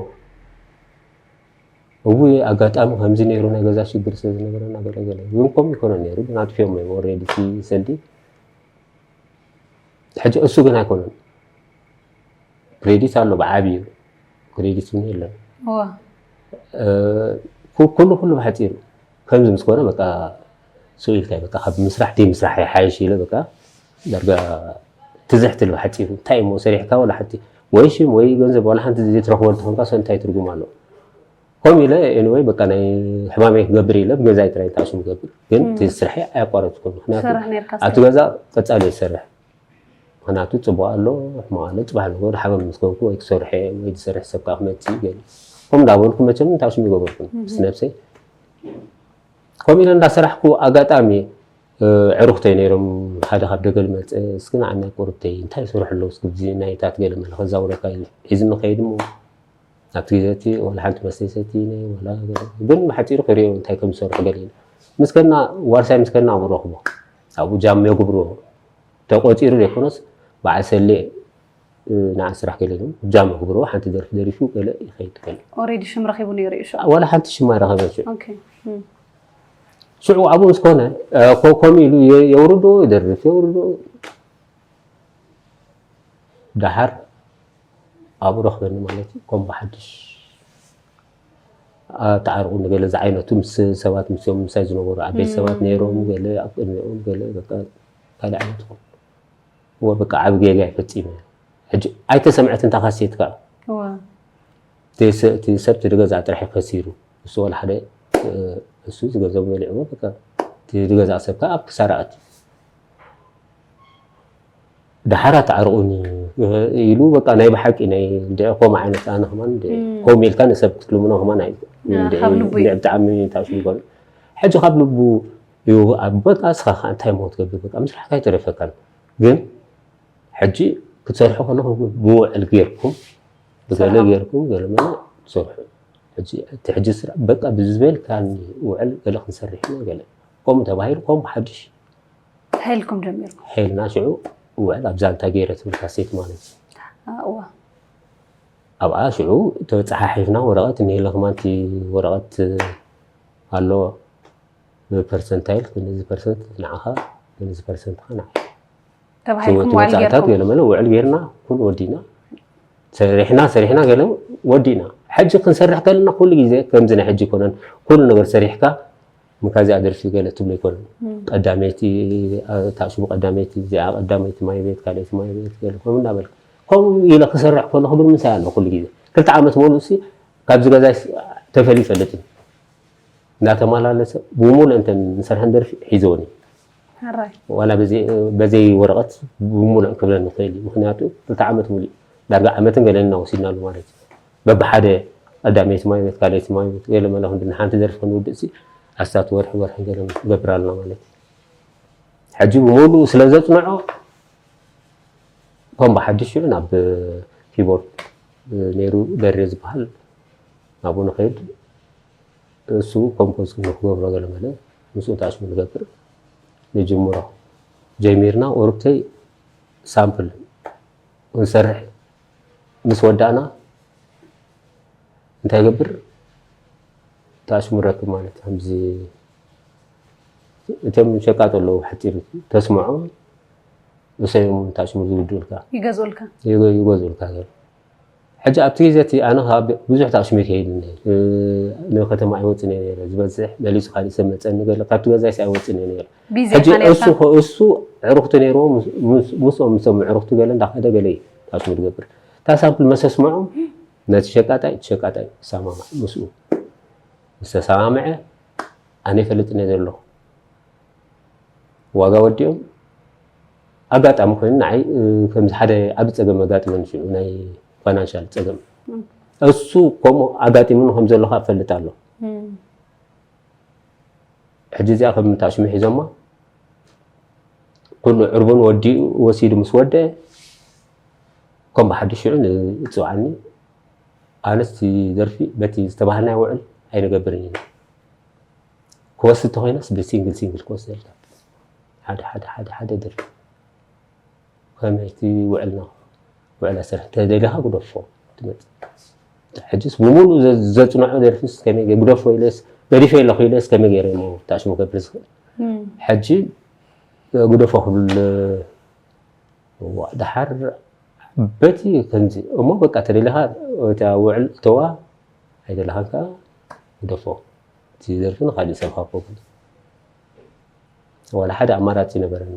እው ኣጋጣሚ ከምዚ ነይሩ ናይ ገዛ ሽግር ስለ ዝነበረ እናገለገለ ግን ከም ይኮነ ነይሩ ግን ኣጥፊኦም እዮም ወሬድ እቲ ሰልዲ ሕጂ እሱ ግን ኣይኮነን ክሬዲት ኣሎ ብዓብዩ ክሬዲት እውን የለን ኩሉ ኩሉ ብሓፂሩ ከምዚ ምስ ኮነ በቃ ስኢልካ በቃ ካብ ምስራሕ ደይ ምስራሕ ይሓይሽ ኢለ በቃ ዳርጋ ትዝሕ ትል ብሓፂሩ እንታይ እሞ ሰሪሕካ ወላ ሓንቲ ወይ ሽም ወይ ገንዘብ ዋላ ሓንቲ ዘይትረክቦ እንተኾንካ እንታይ ትርጉም ኣሎ ከም ኢለ ኤኒወይ በቃ ናይ ሕማመይ ክገብር ኢለ ብገዛይ ጥራይ ተኣሽሙ ገብር ግን እቲ ስርሐ ኣያቋረፅኩን ምክንያቱ ኣብቲ ገዛ ቀፃሊ ይሰርሕ ምክንያቱ ፅቡቅ ኣሎ ሕማቅ ኣሎ ፅባሕ ንጎ ሓበን ምስ ኮንኩ ወይ ክሰርሐ ወይ ዝሰርሕ ሰብ ከዓ ክመፅእ ገለ ከም እንዳበልኩ መቸም እንታይ ሽም ይገበርኩ ምስ ነብሰይ ከምኡ ኢለ እንዳሰራሕኩ ኣጋጣሚ ዕሩክተይ ነይሮም ሓደ ካብ ደገ ዝመፀ እስኪ ንዓና ቁርብተይ እንታይ ይሰርሑ ኣለዉ እስኪ ብዚ ናይታት ገለ መለ ከዛውረካ ኢሉ ሒዝኒ ከይድ እሞ ኣብቲ ግዜ እቲ ዋላ ሓንቲ መስተይ ሰቲ ነይ ዋላ ግን ብሓፂሩ ክሪኦ እንታይ ከም ዝሰርሑ ገለ ኢለ ምስ ከና ዋርሳይ ምስ ከና ኣብኡ ረኽቦ ኣብኡ ጃም የጉብሮ ተቆፂሩ ዘይኮነስ በዓል ሰሌ ንዓ ስራሕ ገለ ጃም የጉብሮ ሓንቲ ደርፊ ደሪፉ ገለ ይኸይድ ገለ ኦሬዲ ሽም ረኺቡ ነይሩ እዩ ሽዑ ዋላ ሓንቲ ሽም ኣይረኸበን ሽዑ ኦኬ ሽዑ ኣብኡ ምስ ኮነ ከምኡ ኢሉ የውርዶ ይደርፍ የውርዶ ደሓር ኣብኡ ረኽበኒ ማለት እዩ ከም ብሓድሽ ተዓርቑ ንገለ ዝዓይነቱ ምስ ሰባት ምስኦም ምሳይ ዝነበሩ ዓበይቲ ሰባት ነይሮም ገለ ኣብ ቅድሚኦም ገለ በቃ ካልእ ዓይነት ኮን እወ በቃ ዓብ ጌጋ ይፈጺመ ሕጂ ኣይተሰምዐትን ታኻሴት ከዓ እቲ ሰብ እቲ ገዛ ጥራሕ ከሲሩ እሱ ወላ ሓደ እሱ ዝገንዘቡ በሊዕዎ በቃ እቲ ዝገዛ ሰብ ከዓ ኣብ ክሳራ ኣትዩ ደሓራ ተዓርቑኒ ኢሉ በቃ ናይ ብሓቂ ናይ እንድዒ ከምኡ ዓይነት ኣነ ከማን እንድዒ ከምኡ ኢልካ ንሰብ ክትልምኖ ከማን ኣይ እንድዒ እንድዒ ብጣዕሚ ታሽሙ ይኮን ሕጂ ካብ ልቡ እዩ ኣብ በቃ እስኻ ከዓ እንታይ ሞ ትገብር በቃ ምስራሕካ ኣይተረፈካን ግን ሕጂ ክትሰርሑ ከለኹም ብውዕል ጌርኩም ገለ ጌርኩም ገለ መለ ትሰርሑ። ሕጂ እቲ ሕጂ ስራሕ በቃ ብዝበልካኒ ውዕል ገለ ክንሰርሕ ኢና ገለ ከምኡ ተባሂሉ ከም ብሓድሽ ሄልኩም ጀሚርኩም ሄልና ሽዑ ውዕል ኣብ ዛንታ ገይረ ትብል ካሴት ማለት እዩ። እዋ ኣብኣ ሽዑ ተፃሓሒፍና ወረቐት እኒሄለ ከማንቲ ወረቐት ኣሎ ብፐርሰንታይል ክንዚ ፐርሰንት ንዓኻ ክንዚ ፐርሰንት ኻ ንዓ ተባሂልኩም ወፃእታት ዋል ጌርኩም ገለ መለ ውዕል ጌርና ኩሉ ወዲና ሰሪሕና ሰሪሕና ገለ ወዲና። ሕጂ ክንሰርሕ ከለና ኩሉ ግዜ ከምዚ ናይ ሕጂ ይኮነን። ኩሉ ነገር ሰሪሕካ ምካዚኣ ደርፊ ገለ ትብሎ ይኮነን። ቀዳመይቲ ታሽሙ ቀዳመይቲ እዚኣ ቀዳመይቲ ማይ ቤት ካልኣይቲ ማይ ቤት ገለ ከምኡ እንዳበልካ ከምኡ ኢለ ክሰርሕ ከሎ ክብል ምንታይ ኣሎ ኩሉ ግዜ ክልተ ዓመት ሙሉእ ሲ ካብዚ ገዛ ተፈልዩ ይፈልጥ እዩ። እንዳተመላለሰ ብሙሉእ እንተ ንሰርሐን ደርፊ ሒዘወን እዩ። ሕራይ ዋላ በዘይ ወረቐት ብሙሉእ ክብለን ንኽእል እዩ። ምክንያቱ ክልተ ዓመት ሙሉእ ዳርጋ ዓመትን ገለን እናወሲድናሉ ማለት እዩ። በብሓደ ቀዳመይቲ ማይ ቤት ካልኣይቲ ማይ ቤት ገለ መለ ክንዲ ንሓንቲ ደርፊ ክንውድእ ሲ ኣስታት ወርሒ ወርሒ ገለ ንገብር ኣለና ማለት እዩ። ሕጂ ብሙሉእ ስለ ዘፅንዖ ከም ብሓድሽ ሽዑ ናብ ኪቦርድ ነይሩ በሬ ዝበሃል ናብኡ ንኸይድ እሱ ኮምፖዝ ንክገብሮ ገለ መለ ምስኡ ተኣስሙ ንገብር ንጅምሮ ጀሚርና ኦርብተይ ሳምፕል ክንሰርሕ ምስ ወዳእና እንታይ ገብር ተኣስሙ ረክብ ማለት ከምዚ እቶም ሸቃጦ ኣለዉ ሓፂር ተስምዖ እሰዮም ተኣስሙ ዝውድኡልካ ይገዝኡልካ ይገዝኡልካ ገለ ሕጂ ኣብቲ ግዜ እቲ ኣነ ከዓ ብዙሕ ተኣስሙ ይከይድ ነይረ ንከተማ ኣይወፅን እየ ነይረ ዝበዝሕ መሊሱ ካሊእ ሰብ መፀኒ ገለ ካብቲ ገዛይስ ኣይወፅን እየ ነይረ ቢዚ ሕጂ ኢኻ ነርካ እሱ እሱ ዕሩክቲ ነይርዎ ምስኦም ምስኦም ዕሩክቲ ገለ እንዳኸደ ገለ እዩ ተኣስሙ ዝገብር እታ ሳምፕል መሰስምዖም ነቲ ሸቃጣይ እቲ ሸቃጣይ ይሰማማዕ ምስኡ ምስ ተሰማምዐ ኣነ ይፈልጥን እየ ዘለኹ ዋጋ ወዲኦም ኣጋጣሚ ኮይኑ ንዓይ ከምዚ ሓደ ዓቢ ጸገም ኣጋጥመኒ ሽዑ ናይ ፋይናንሻል ጸገም እሱ ከምኡ ኣጋጢሙኒ ከም ዘሎ ከዓ እፈልጥ ኣሎ ሕጂ እዚኣ ከም ታሽሙ ሒዞማ ኩሉ ዕርቡን ወዲኡ ወሲዱ ምስ ወደአ ከም ብሓድሽ ሽዑ ንፅውዓኒ ኣነስ ደርፊ በቲ ዝተባህልናዮ ውዕል ኣይንገብርን ኢና ክወስድ ተኮይናስ ብሲንግል ሲንግል ክወስደልካ ሓደ ሓደ ሓደ ሓደ ደርፊ ከመይ እቲ ውዕልና ውዕል ኣሰርሕ ተደሊኻ ግደፎ ትመፅእ ሕጅስ ብሙሉ ዘፅንዖ ደርፊስ ከመይ ግደፎ ኢለስ ገዲፈ ኣለኹ ኢለስ ከመይ ገይረ ሞ ታሽሙ ከብል ዝኽእል ሕጂ ግደፎ ክብል ደሓር በቲ ከምዚ እሞ በቃ ተደሊኻ እታ ውዕል እተዋ ኣይደለኻን ከዓ ግደፎ እቲ ደርፊ ንካሊእ ሰብ ሃቦ ግን ዋላ ሓደ ኣማራፂ ነበረኒ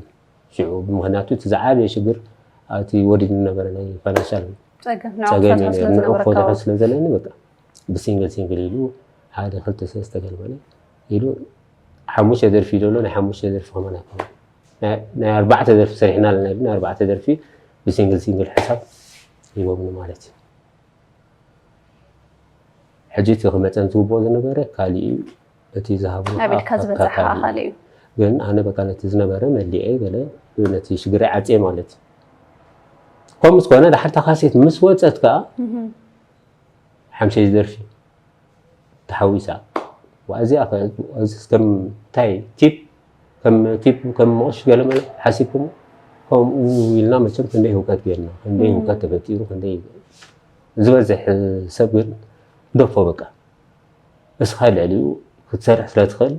ሽዑ ብምክንያቱ እቲ ዝዓበየ ሽግር ኣብቲ ወዲድ ነበረ ናይ ፋይናንሻል ፀገም ፀገም ንዕቁፈት እዩ ስለ ነይሩ ንዕቁ ዝነበረካ ፈትሖ ስለ ዘለኒ በቃ ብሲንግል ሲንግል ኢሉ ሓደ ክልተ ሰለስተ ገልበለ ኢሉ ሓሙሽተ ደርፊ ኢሉ ኣሎ ናይ ሓሙሽተ ደርፊ ከማን ኣይኮነ ናይ ኣርባዕተ ደርፊ ሰሪሕና ኣለና ኢሉ ናይ ኣርባዕተ ደርፊ ብሲንግል ሲንግል ሕሳብ ሂቦምኒ ማለት እዩ ሕጂ እቲ ክመፀን ዝግብኦ ዝነበረ ካሊእ እዩ እቲ ዝሃብኒ ኣቤልካ ዝበፀሓ ኣኻል እዩ ግን ኣነ በቃ ነቲ ዝነበረ መሊኤ ገለ ነቲ ሽግረይ ዓፅየ ማለት እዩ ከምኡ ዝኾነ ድሓር ታካሴት ምስ ወፀት ከዓ ሓምሸይ ዝደርፊ ተሓዊሳ እዚኣ ከም እንታይ ቲፕ ከም ቲፕ ከም መቕሽ ገለመለ ሓሲብኩም ከምኡ ኢልና መቸም ክንደይ ህውከት ገርና ክንደይ ህውከት ተፈጢሩ ክንደይ ዝበዝሕ ሰብ ግን ግደፎ በቃ እስኻ ልዕሊኡ ክትሰርሕ ስለትኽእል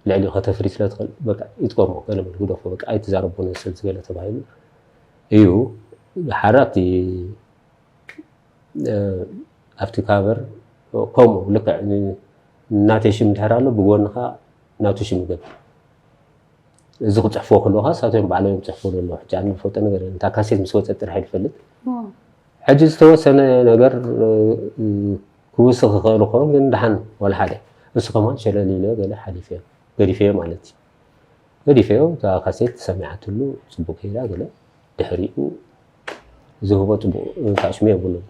ልዕሊኡ ከተፍሪ ስለትኽእል በቃ ይጥቀሞ ገለመለ ግደፎ በቃ ኣይትዛረቦ ሰብ ዝገለ ተባሂሉ እዩ ሓራቲ ኣብቲ ካቨር ከምኡ ልክዕ ናተይ ሽም እንድሕር ኣሎ ብጎንኻ ናቱ ሽም ይገብር እዚ ክፅሕፍዎ ከለካ ሳቶም ባዕሎም ይፅሕፍዎ ኣለዎ ሕጂ ኣነ ዝፈልጦ ነገር የለን እታ ካሴት ምስ ወፀት ጥራሕ ይፈልጥ ሕጂ ዝተወሰነ ነገር ክውስኽ ይኽእል ይኸውን ግን ደሓን ወላ ሓደ እሱ ከማን ሸለል ኢለ ገለ ሓሊፈዮ ገዲፈዮ ማለት እዩ ገዲፈዮ እታ ካሴት ሰሚዓትሉ ፅቡቅ ከይዳ ገለ ድሕሪኡ ዝህቦ ፅቡቅ ታሽሙ የብሉን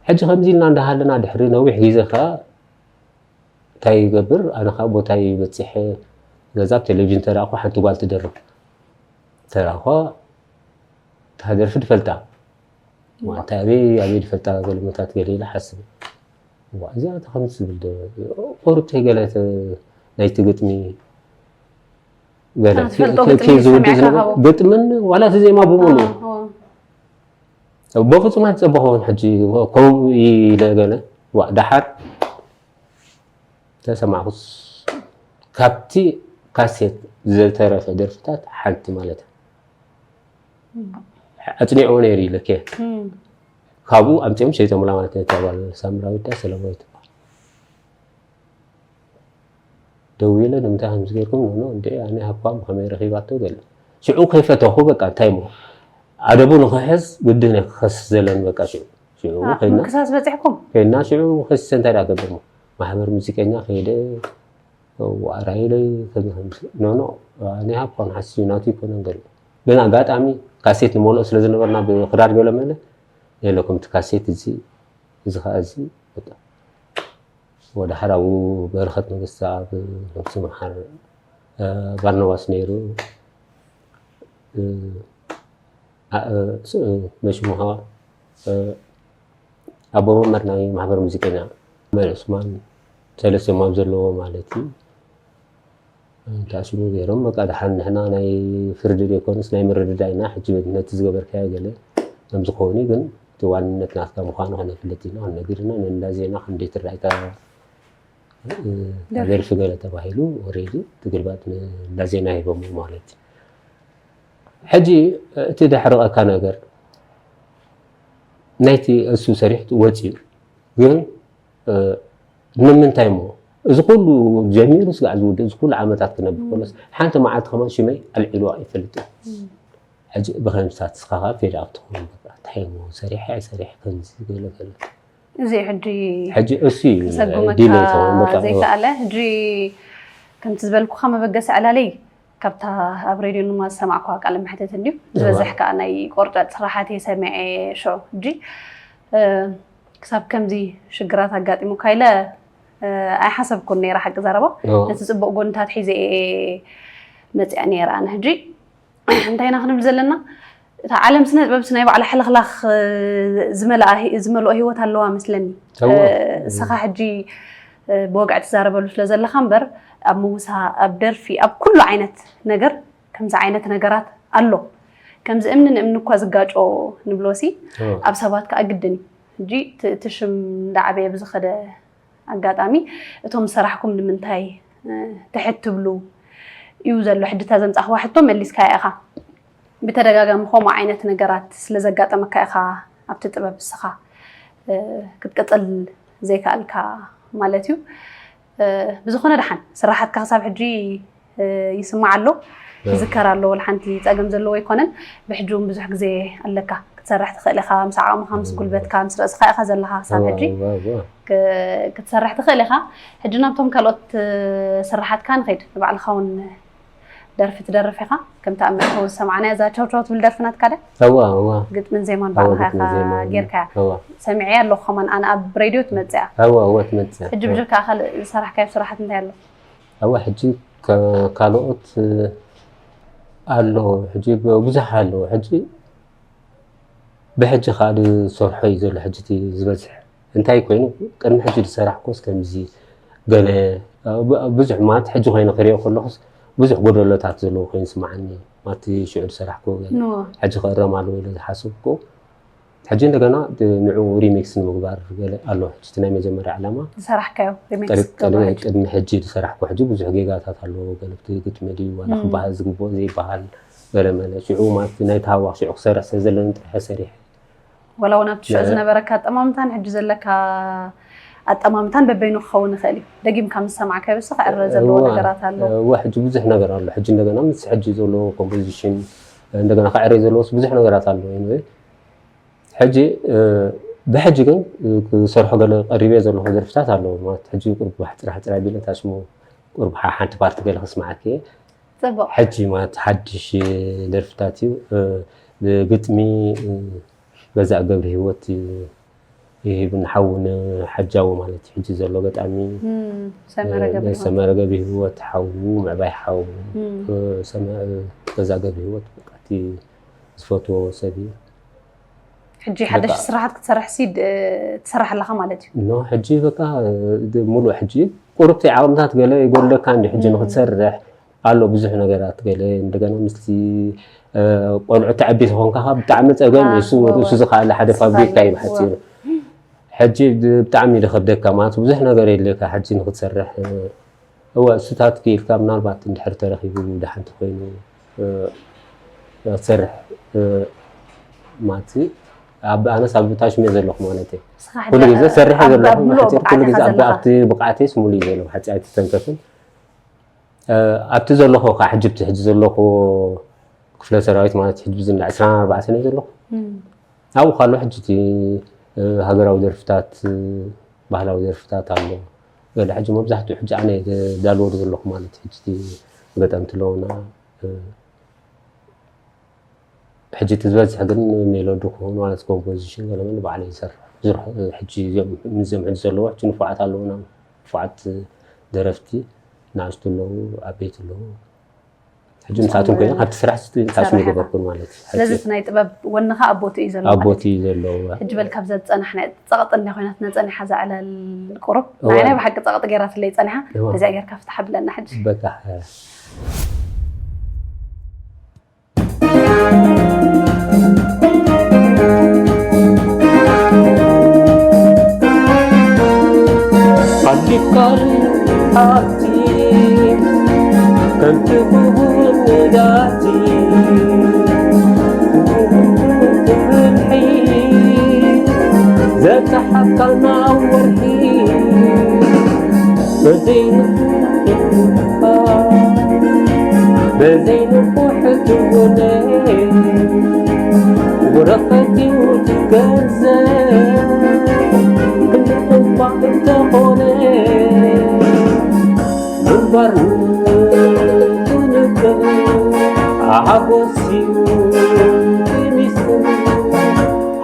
ሕጂ ከምዚ ኢልና እንዳሃለና ድሕሪ ነዊሕ ግዜ ከዓ እንታይ ይገብር ኣነ ከዓ ቦታይ በፂሐ ገዛ ቴሌቪዥን ተራእኩ ሓንቲ ጓል ትደርፍ ተራእኳ እታ ደርፊ ትፈልጣ ዋ፣ እንታይ ኣበይ ኣበይ ዝፈልጣ ገለመታት ገለ ኢለ ሓስብ። ዋ፣ እዚኣ እንታይ ከም ትብል ዶ? ቁሩብ ተይ ገለ ተ-፣ ናይቲ ግጥሚ ገለ ኣነ ትፈልጦ ኪ-፣ ግጥሚ ኪ-፣ ዝውድእ ሰሚዕካ ዝነበረ ካብኡ? ግጥምን ዋላ እቲ ዜማ ብምሉኡ። ኣዎ፣ ኣዎ። በፍጹም ኣይተጸበኹን። ሕጂ ከምኡ ኢለ ገለ፣ ዋ፣ ደሓር ተሰማዕኩስ፣ ካብቲ ካሴት ዝተረፈ ደርፍታት ሓንቲ ማለት እያ። ኣጽኒዕዎ ነይሩ ኢለኪ። እም። ካብኡ ኣምጺኦም ሸይጦምላ ማለት እዩ። እታ ጓል ሳምራዊት ድያ ሰለማዊት ትበሃል። ደዊለ፣ "ንምንታይ ከምዚ ጌርኩም?" "ኖ፣ ኖ፣ እንዴ፣ ኣነ ሃብኳም ከመይ ረኺባቶ?" ገለ። ሽዑ ከይፈተኹ፣ በቃ፣ እንታይ እሞ፣ ኣደቡ ንኽሕዝ ግድን እየ ክኸስስ ዘለኒ፣ በቃ፣ ሽዑ። ሽዑ ኣ፣ ከይና፣ ምክሳስ በጺሕኩም? ከይና፣ ሽዑ ከሲሰ እንታይ ደኣ ገብር እሞ፣ ማሕበር ሙዚቀኛ ከይደ፣ ዋዕራይለይ፣ ከምዚ፣ ከምዚ። "ኖ፣ ኖ፣ ኣነ ሃብኳም ሓስዩ ናቱ ይኮነን" ገለ። ግን ኣጋጣሚ ካሴት ንመልኦ ስለ ዝነበርና ብክራር ገለ መለ፣ የለኩም እቲ ካሴት እዚ፣ እዚ ኸኣ እዚ፣ በቃ። ወደ ሓራቡ በረኸት መንግስትኣብ፣ ነብሱ ይምሓር፣ እ፣ ባርናባስ ነይሩ፣ እ፣ ኣ-፣ እ፣ ስ-፣ እ፣ መሽሙ ኸኣ፣ እ፣ ኣቦ መምህር ናይ ማሕበር ሙዚቀኛ መል ዑስማን፣ ሰለስቲኦም ኣብ ዘለዎ ማለት እዩ። እንታይ ሽሙ ገይሮም፣ በቃ፣ ደሓን ንሕና ናይ ፍርዲ ዘይኮነስ ናይ ምርድዳእ ኢና፣ ሕጂ ነቲ ዝገበርካዮ ገለ ከም ዝኾነ ግን እቲ ዋንነት ናትካ ምዃኑ ከነፍልጥ ኢና፣ ክንነግር ኢና፣ ንእንዳ ዜና ክንደይ ትረኣይካ፣ እ፣ ደርፊ። ደርፊ ገለ ተባሂሉ፣ ኦሬዲ ትግልባጥ ንእንዳ ዜና ሂቦሞ ማለት እዩ። ሕጂ እቲ ደሕርቐካ ነገር ናይቲ እሱ ሰሪሕ ወፂኡ፣ ግን፣ እ፣ ንምንታይ እሞ እዚ ኩሉ ጀሚሩ ስጋዕ ዝውድእ፣ እዚ ኩሉ ዓመታት ክነብር ከሎስ፣ ሓንቲ መዓልቲ ከማን ሽመይ ኣልዒሉ ኣይፈልጥን። እም። ሕጂ ብኸምስታት ንስኻ ኸኣ ፌድ ኣውት ትኸውን፣ በቃ፣ እንታይ እሞ ሰሪሐ ኣይሰሪሐ ከምዚ ገለ ገለ። እዚ ሕጂ ሕጂ እሱ እዩ ሰጉመካ ዲለይ ዝኸውን፣ በቃ፣ ዘይከኣለ። ሕጂ ከምቲ ዝበልኩኻ መበገሲ ዕላለይ ካብታ ኣብ ሬድዮ ድማ ዝሰማዕኳ ቃለ መሕተት እንድዩ። እዋ። ዝበዝሕ ከኣ ናይ ቆርጫጭ ስራሓት እየ ሰሚዐ ሽዑ። ሕጂ፣ እ፣ ክሳብ ከምዚ ሽግራት ኣጋጢሙካ ኢለ፣ እ፣ ኣይሓሰብኩን ነይረ ሓቂ ዘረባ። እዋ። ነቲ ጽቡቕ ጎንታት ሒዘ እየ መጺኣ ነይረ ኣነ። ሕጂ እንታይ ኢና ክንብል ዘለና? እታ ዓለም ስነ ጥበብስ ናይ ባዕላ ሕልኽላኽ፣ እ፣ ዝመልኣ ሂ-፣ ዝመልኦ ህይወት ኣለዋ መስለኒ። እዋ። እ፣ እስኻ ሕጂ፣ እ፣ ብወግዒ ትዛረበሉ ስለ ዘለኻ እምበር፣ ኣብ ምውሳ፣ ኣብ ደርፊ፣ ኣብ ኩሉ ዓይነት ነገር ከምዚ ዓይነት ነገራት ኣሎ። ከምዚ እምኒ ንእምኒ እኳ ዝጋጮ ንብሎሲ፣ እዋ። ኣብ ሰባት ከኣ ግድን እዩ። ሕጂ እቲ፣ እቲ ሽም እንዳዓበየ ብዝኸደ ኣጋጣሚ፣ እቶም ዝሰራሕኩም ንምንታይ፣ እ፣ ትሕት ትብሉ እዩ ዘሎ? ሕጂ እታ ዘምጻእኽዋ ሕቶ መሊስካያ ኢኻ። ብተደጋጋሚ ከምኡ ዓይነት ነገራት ስለ ዘጋጠመካ ኢኻ ኣብቲ ጥበብ እስኻ፣ እ፣ ክትቅጽል ዘይከኣልካ ማለት እዩ። እ፣ ብዝኾነ ደሓን ስራሓትካ ክሳብ ሕጂ፣ እ፣ ይስማዕ ኣሎ። እዋ። ይዝከር ኣሎ፣ ወላ ሓንቲ ጸገም ዘለዎ ኣይኮነን። ብሕጂ እውን ብዙሕ ግዜ ኣለካ። ክትሰርሕ ትኽእል ኢኻ፣ ምስ ዓቕምኻ፣ ምስ እዋ። ጉልበትካ፣ ምስ ርእስኻ ኢኻ ዘለኻ ክሳብ እዋ፣ ሕጂ። እዋ፣ እዋ። ክ-፣ ክትሰርሕ ትኽእል ኢኻ። ሕጂ ናብቶም ካልኦት፣ እ፣ ስራሓትካ ንኸይድ። ንባዕልኻ እውን ደርፊ ትደርፍ ኢኻ። ከምቲ ኣብ መእተዊ ዝሰማዕናያ እዛ ቻው ቻው ትብል ደርፊ ናትካ ድያ? እዋ፣ እዋ። ግጥምን ዜማን እዋ፣ ባዕልኻ ግጥምን ኢኻ ዜማን ጌርካያ። እዋ። ሰሚዐያ ኣለኹ ከማን ኣነ ኣብ ሬድዮ ትመጽእ እያ። እዋ፣ እዋ፣ ትመጽእ እያ። ሕጂ እዋ። ብጀካ ካልእ ዝሰራሕካዮ ስራሓት እንታይ ኣሎ? እዋ፣ ሕጂ ከ-፣ ካልኦት፣ እ፣ ኣሎ። ሕጂ ብ-፣ ብዙሕ ኣሎ። ሕጂ ብሕጂ ከኣ ዝሰርሖ እዩ ዘሎ። ሕጂ እቲ ዝበዝሕ እንታይ ኮይኑ፣ ቅድሚ ሕጂ ዝሰራሕኩስ ከምዚ ገለ፣ ብ-፣ ብዙሕ ማለት ሕጂ ኮይኑ ክሪኦ ከለኹስ ብዙሕ ጎደሎታት ዘለዎ ኮይኑ ይስምዓኒ። ማለት ሽዑ ዝሰራሕኩ ገለ ኖ። ሕጂ ክእረም ኣለዎ ኢለ ዝሓሰብኩ። ሕጂ እንደገና ድ-፣ ንዕኡ ሪሚክስ ንምግባር ገለ ኣሎ። ሕጂ እቲ ናይ መጀመርያ ዕላማ ዝሰራሕካዮ ሪሚክስ ቅድ-፣ ቅድሚ፣ ትገብሮ ሕጂ? ቅድሚ ሕጂ ዝሰራሕኩ ሕጂ ብዙሕ ጌጋታት ኣለዎ። ገለ እቲ ግጥሚ ድዩ ዋላ እም። ክበሃል ዝግብኦ ዘይበሃል ገለ መለ። ሽዑ ማለት ናይ ተሃዋኽ ሽዑ ክሰርሕ ስለ ዘለኒ ጥራሕ ሰሪሐ። ዋላ እውን ኣብቲ ሽዑ ነ- ዝነበረካ ኣጠማምታን ሕጂ ዘለካ ኣጠማምታን በበይኑ ክኸውን ይኽእል እዩ። ደጊምካ ምስ ሰማዕካዮ ብስ ክዕረ ዘለዎ እዋ፣ ነገራት ኣሎ። እዋ፣ ሕጂ ብዙሕ ነገር ኣሎ። ሕጂ እንደገና ምስ ሕጂ ዘሎ ኮምፖዚሽን እንደገና ክዕረ ዘለዎስ ብዙሕ ነገራት ኣሎ። ኤኒወይ፣ ሕጂ፣ እ፣ ብሕጂ ግን፣ እ፣ ክሰርሖ ገለ ቀሪበ ዘለኹ ደርፍታት ኣለዉ። ማለት ሕጂ ቁሩብ ሓጽር ሓጽር ኣቢለ ታሽሙ ቁሩብ ሓ-፣ ሓንቲ ፓርቲ ገለ ክስምዓኪ እየ። ጽቡቕ። ሕጂ ማለት ሓድሽ ደርፍታት እዩ። እ፣ ብግጥሚ፣ እ፣ ገዛእ ገብረ ህይወት ይህብን ሓውን ሓጃዊ ማለት እዩ። ሕጂ ዘሎ ገጣሚ፣ እም፣ ሰመረ እ፣ ገብረ ህይወት። ሰመረ ገብረ ህይወት ሓዉ፣ ምዕባይ ሓዉ፣ እም። እ፣ ሰመ-፣ እ፣ ገዛእ ገብረ ህይወት በቃ እቲ ዝፈትዎ ሰብ እዩ። ሕጂ ሓደሽ ስራሓት ክትሰርሕ ሲ ትሰርሕ ኣለኻ ማለት እዩ። ኖ ሕጂ በቃ ሙሉእ ሕጂ ቁርብቲ ዓቕምታት ገለ ይጎድለካ እንዲ ሕጂ ንክትሰርሕ ኣሎ ብዙሕ ነገራት ገለ እንደገና ምስቲ ቆልዑ ተዓቢ ተኾንካ ብጣዕሚ ፀገም እሱ ርእሱ ዝኸኣለ ሓደ ፋብሪካ እዩ ብሓፂሩ ሕጂ ብጣዕሚ ይኸብደካ ማለት ብዙሕ ነገር የድልየካ ሕጂ ንክትሰርሕ እወ እሱታት ክኢልካ ምናልባት እንድሕር ተረኺቡ ደሓን ተኮይኑ ክትሰርሕ ማለት ኣብ ኣነስ ኣብ ታሽም እየ ዘለኹ ማለት እዩ ኩሉ ግዜ ሰሪሐ ዘለኹ ኩሉ ግዜ ኣብቲ ብቕዓተይስ ሙሉ እዩ ዘለኹ ሓፂ ኣይተተንከፍን ኣብቲ ዘለኹ ከዓ ሕጂ ብቲ ሕጂ ዘለኹ ክፍለ ሰራዊት ማለት ሕጂ ብዝና ዕስራን ኣርባዕተን እየ ዘለኹ ኣብኡ ካሎ ሕጂ እቲ ሃገራዊ ደርፍታት ባህላዊ ደርፍታት ኣሎ ገለ ሕጂ መብዛሕትኡ ሕጂ ኣነ ዳልዎ ዘለኹ ማለት ሕጂ ገጠምቲ ኣለውና ሕጂ እቲ ዝበዝሕ ግን ሜሎዲ ክኾኑ ማለት ኮምፖዚሽን ገለ መለ ባዕለ ይሰርሕ ብዙሕ ሕጂ እዚኦም ምዝም ሕጂ ዘለዎ ሕጂ ንፉዓት ኣለውና ንፉዓት ደረፍቲ ናእሽቱ ኣለዉ ዓበይቲ ኣለዉ ሕጂ ንሳቶም ኮይና ካብቲ ስራሕ ንሳቶም ይገበርኩን ማለት እዩ ስለዚ እቲ ናይ ጥበብ ወንኻ ኣብ ቦትኡ እዩ ዘሎ ኣብ ቦትኡ እዩ ዘለዎ ሕጂ በል ካብዛ ዝፀናሕና ፀቕጢ እንዳ ኮይናትና ፀኒሓ እዛ ዕላል ቁሩብ ንዓይ ናይ ብሓቂ ፀቕጢ ገይራትለይ ፀኒሓ በዚኣ ጌርካ ፍትሓ ብለና ሕጂ በቃ ሓሊፍካል ኣብቲ ከምቲ ብቡን ንዳቲ ትብልሒ ዘተሓካልና ወርሒ በዘይንፉሕ በዘይንፉሕ ትውነ ወረቐት እዩ ትገዘ ክንዲ እኳ እንተኾነ ግንባር ትንቅር ሓጎስ እዩ ሚስጥር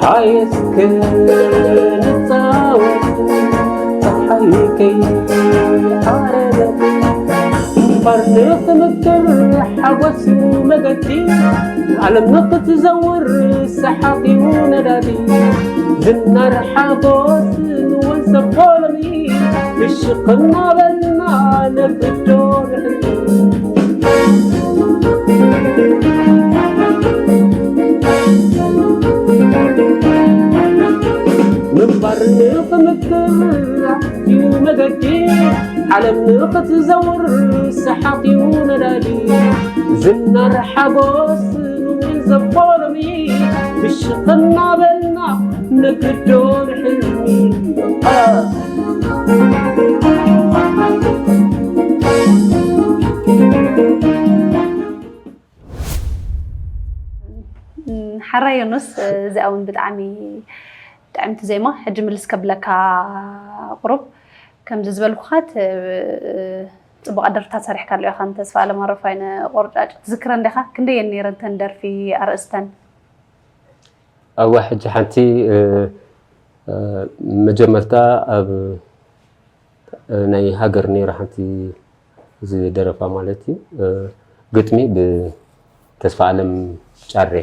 ሃየስከ ንፃወት ፀሓይ ከይዓረበት ግንባር ንክምክር ሓጎስ እዩ መገዲ ዓለም ንክትዘውር ሰሓቕ እዩ ነዳዲ ዝናር ሓጎስ ንወንሰብ ኮሎኒ ብሽቕ እናበልና ነግዶ ንሕልሚ ምንባር ንኽምክር እዩ መገዲ ዓለም ንኽትዘውር ሰሓቕ እዩ ነዳዲ ዝናር ሓጎስ ንውን ዘኮሎሚ ብሽቕ እናበልና ነግዶ ንሕልሚ ሓራይ ዮኑስ እዚኣ እውን ብጣዕሚ ጥዕምቲ ዜማ ሕጂ ምልስ ከብለካ ቁሩብ ከምዚ ዝበልኩኻት ጽቡቕ ኣደርፍታት ሰሪሕካ ኣሎ ኢኻ ንተስፋ ኣለማረፋይ ንቆርጫጭ ትዝክረን ዲኻ ክንደየን ነይረን ተን ደርፊ ኣርእስተን ኣዋ ሕጂ ሓንቲ መጀመርታ ኣብ ናይ ሃገር ነይራ ሓንቲ ዝደረፋ ማለት እዩ ግጥሚ ብተስፋ ኣለም ጫሬ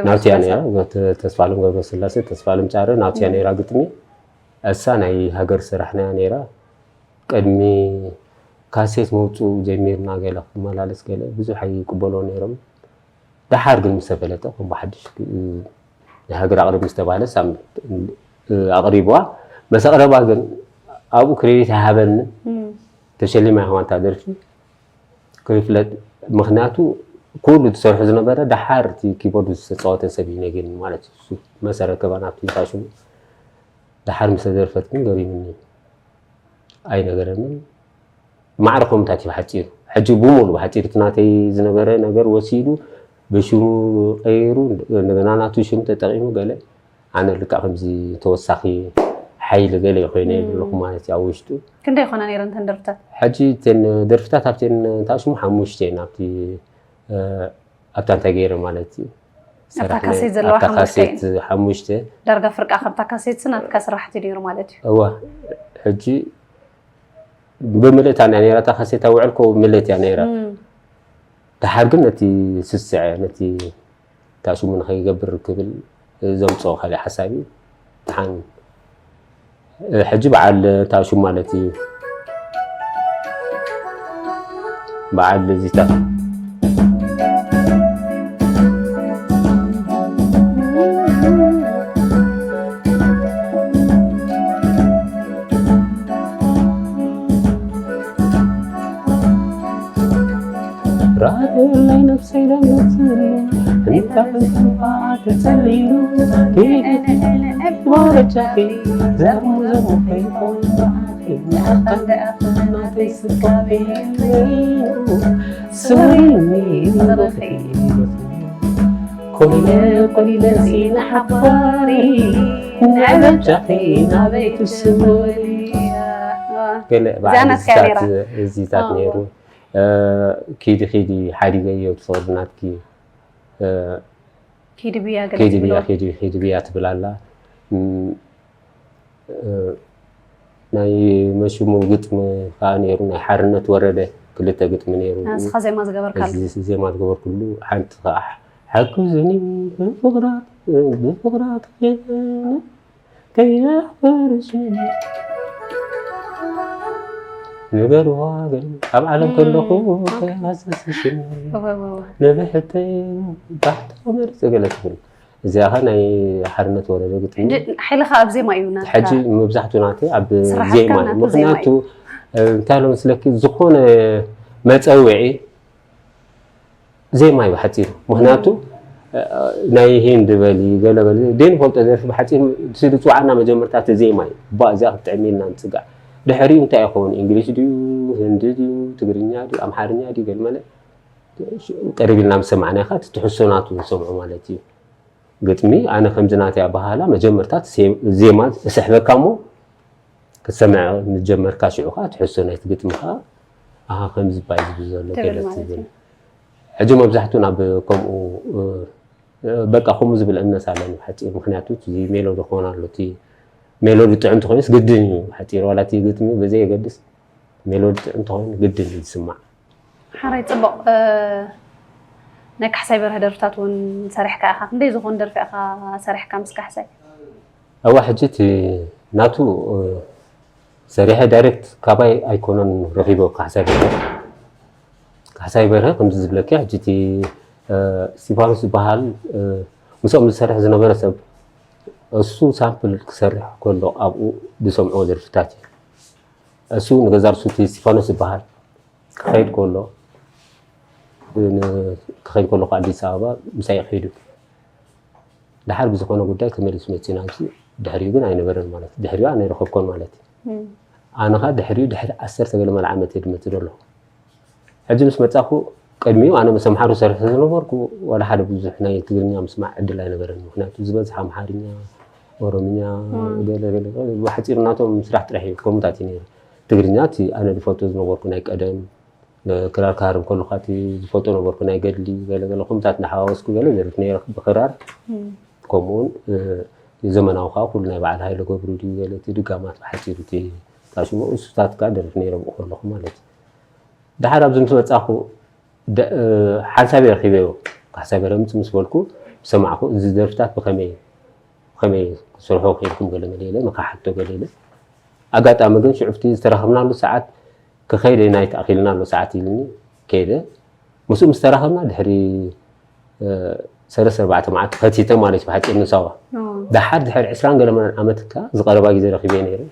ናውቲያ ነይራ ተስፋ ኣለም ገብረስላሴ ተስፋ ኣለም ጫሬ ናውቲያ ነይራ ግጥሚ እሳ ናይ ሃገር ስራሕና ነይራ ቅድሚ ካሴት መውፅኡ ጀሚርና ገለ ክመላለስ ገለ ብዙሕ ኣይቅበሎ ነይሮም ደሓር ግን ምስ ተፈለጠ ከም ብሓድሽ ናይ ሃገር ኣቕርብ ምስ ተባህለ ሳም ኣቕሪብዋ መስ ኣቕረባ ግን ኣብኡ ክሬዲት ኣይሃበኒ ተሸሊማ ይኸዋንታ ደርፊ ከይፍለጥ ምክንያቱ ኩሉ ዝሰርሑ ዝነበረ ደሓር እቲ ኪቦርድ ዝተፃወተ ሰብ እዩ ነጊርኒ ማለት እዩ መሰረ ከባ ናብቲ እንታይ ሽሙ ደሓር ምስ ተደርፈት ግን ገሪምኒ ኣይነገረንን ማዕረ ከምታት እዩ ሓፂሩ ሕጂ ብሙሉ ብሓፂር እቲ ናተይ ዝነበረ ነገር ወሲዱ ብሽሙ ቀይሩ እንደገና ናቱ ሽም ተጠቂሙ ገለ ኣነ ልካ ከምዚ ተወሳኺ ሓይሊ ገለ ኮይነ ኣለኹ ማለት እዩ ኣብ ውሽጡ ክንደይ ይኾና ነይረን ተን ደርፍታት ሕጂ ተን ደርፍታት ኣብተን እንታይ ሽሙ ሓሙሽተ ናብቲ ኣብታ እንታይ ገይረ ማለት እዩ ኣብታ ካሴት ዘለዋ ሓሙሽተ ሓሙሽተ ዳርጋ ፍርቃ ካብታ ካሴት ናትካ ስራሕቲ ነይሩ ማለት እዩ እዋ ሕጂ ብምልእታ እያ ነይራ እታ ካሴት ኣውዕልኮ ምልእት እያ ነይራ ድሓር ግን ነቲ ስስዐ ነቲ ታሽሙ ንኸይገብር ክብል ዘምፅኦ ካልእ ሓሳብ እዩ። ደሓን ሕጂ በዓል ታሹም ማለት እዩ። በዓል ዚታ ራደላይ ነፍሰይ ለምትሉ እንታ ብዝንባ ተጸሊሉ ኪነገት ወረጃኺ ዘርሙ ዘርሙ ከይኮን ስውሪኒ ቆሊለ ቆሊለ ዜና ሓባሪ ንዕበጃኺ ናበይ ትስወሪ ገለ እዚኣ ናትካ ነይራ። እዚታት ነይሩ። ኪዲ ኪዲ ሓዲገዮ ትፈቕድ ናትኪ ኪዲ ብያ ገለ ኪዲ ብያ ትብሎ። ኪዲ ኪዲ ብያ ትብል ኣላ። ናይ መሽሙ ግጥሚ ከዓ ነይሩ፣ ናይ ሓርነት ወረደ ክልተ ግጥሚ ነይሩ። ንስኻ ዜማ ዝገበርካሉ? እዚ ዜማ ዝገበርኩሉ ሓንቲ ከዓ ሓግዙኒ ብፍቕራት ብፍቕራት ከይሕፈርሽ ንገርዋ ገለ ኣብ ዓለም ከለኹ ከይሃሰስሽን ንብሕተይ ባሕቲ መርፀ ገለ ትብል። እዚኣ ኸ ናይ ሓርነት ወረደ ግጥሚ። ሕጂ ሓይልኻ ኣብ ዜማ እዩ ናትካ። ሕጂ መብዛሕትኡ ናተይ ኣብ ስራሓትካ ዜማ እዩ። ናቱ ዜማ እዩ። ምኽንያቱ እንታይ ኢሎም ስለኪ ዝኾነ መፀውዒ ዜማ እዩ ብሓፂሩ። ምኽንያቱ ናይ ሂንድ በሊ ገለ በሊ ደይንፈልጦ ደርፊ ብሓፂሩ ዝፅዋዓና መጀመርታ እቲ ዜማ እዩ። ባ እዚኣ ክትጥዕም ኢልና ንፅጋዕ። ድሕሪኡ እንታይ ይኸውን? እንግሊሽ ድዩ፣ ህንዲ ድዩ፣ ትግርኛ ድዩ፣ ኣምሓርኛ ድዩ፣ ገለ መለ ቀሪብ ኢልና ምስ ሰማዕናዮ ከዓ እቲ ትሕዝቶ ናቱ ንሰምዖ ማለት እዩ። ግጥሚ ኣነ ከምዚ ናተይ ኣበሃህላ መጀመርታ እቲ ዜ- ዜማ እስሕበካ እሞ ክትሰምዕ ምስ ጀመርካ ሽዑ ከዓ ትሕዝቶ ናይቲ ግጥሚ ከዓ ኣሃ ከምዚ ባይ ዝብል ዘሎ ትብል ገለ ማለት ትብል። እዩ። ሕጂ መብዛሕትኡ ናብ ከምኡ እ፣ በቃ ከምኡ ዝብል እምነት ኣለኒ ብሓፂሩ። ምክንያቱ እቲ ሜሎዲ ክኾን ኣሎ። እቲ ሜሎዲ ጥዑም እንተኮይኑስ ግድን እዩ ብሓፂሩ። ዋላ እቲ ግጥሚ ብዘየገድስ ሜሎዲ ጥዑም እንተኮይኑ ግድን እዩ ዝስማዕ። ሓራይ ጽቡቕ። እ፣ ናይ ካሕሳይ በርሀ ደርፍታት እውን ሰሪሕካ ኢኻ። ክንደይ ዝኾኑ ደርፊ ኢኻ ሰሪሕካ ምስ ካሕሳይ? እዋ ሕጂ እቲ ናቱ እ፣ ሰሪሐ ዳይሬክት ካባይ ኣይኮነን ረኺቦ ካሕሳይ በርሀ። ካሕሳይ በርሀ ከምዚ ዝብለኪ ሕጂ እቲ እ፣ እስቲፋኖስ ዝበሃል እ፣ ምስኦም ዝሰርሕ ዝነበረ ሰብ እሱ ሳምፕል ክሰርሕ ከሎ ኣብኡ ዝሰምዕዎ ደርፍታት እዩ። እሱ ንገዛ ርእሱ እቲ እስቲፋኖስ ዝበሃል ክኸይድ ከሎ ን- ክኸይድ ከለኹ ኣዲስ ኣበባ ምሳይ ከይዱ ድሓር ብዝኾነ ጉዳይ ተመሊሱ መፂና እንጂ ድሕሪኡ ግን ኣይነበረን ማለት እዩ። ድሕሪኡ ኣነ ኣይረኸብኮን ማለት እዩ። ኣነ ኸዓ ድሕሪኡ ድሕሪ ዓሰርተ ገለ መለ ዓመት እየ ዝመፅእ ዘለኹ። ሕጂ ምስ መፃኹ ቅድሚኡ ኣነ ምስ ኣምሓሩ ሰርሕ ዝነበርኩ ዋላ ሓደ ብዙሕ ናይ ትግርኛ ምስማዕ ዕድል ኣይነበረን። ምክንያቱ ዝበዝሕ ኣምሓርኛ፣ ኦሮምኛ፣ ገለ ገለ ብሓፂሩ ናቶም ስራሕ ጥራሕ እዩ ከምኡታት እዩ ነይሩ። ትግርኛ እቲ ኣነ ዝፈልጦ ዝነበርኩ ናይ ቀደም ክራር ክሃርም ከለኹ እቲ ዝፈልጦ ነበርኩ ናይ ገድሊ ገለ ገለ ከምኡታት እናሓዋወስኩ ገለ ዘርፍ ነይረ ብክራር። ከምኡውን ዘመናዊ ከዓ ኩሉ ናይ በዓል ሃይለ ገብሩ ድዩ ገለ እቲ ድጋማት ብሓፂሩ እቲ ጣሽሞ እሱታት ከዓ ደርፍ ነይረ ብኡ ከለኹ ማለት እዩ። ደሓር ኣብዚ ምስ መፃኹ ሓንሳብ ረኪበዮ። ሓንሳብ ረምፅ ምስ በልኩ ሰማዕኩ እዚ ደርፍታት ብከመይ ብከመይ ክሰርሖ ክኢልኩም ገለ መለ ኢለ ንክሓቶ ገለ ኢለ። ኣጋጣሚ ግን ሽዑ እቲ ዝተራኸብናሉ ሰዓት ክኸይድ ኢና ኣይተኣኺልናሉ ሰዓት ኢልኒ ከይደ። ምስኡ ምስ ተራኸብና ድሕሪ ሰለስተ ኣርባዕተ መዓልቲ ከቲተ ማለት እዩ ብሓፂር ንሳዋ። ደሓር ድሕሪ ዕስራን ገለ መለን ዓመት ከ ዝቐረባ ግዜ ረኺበ ነይረ።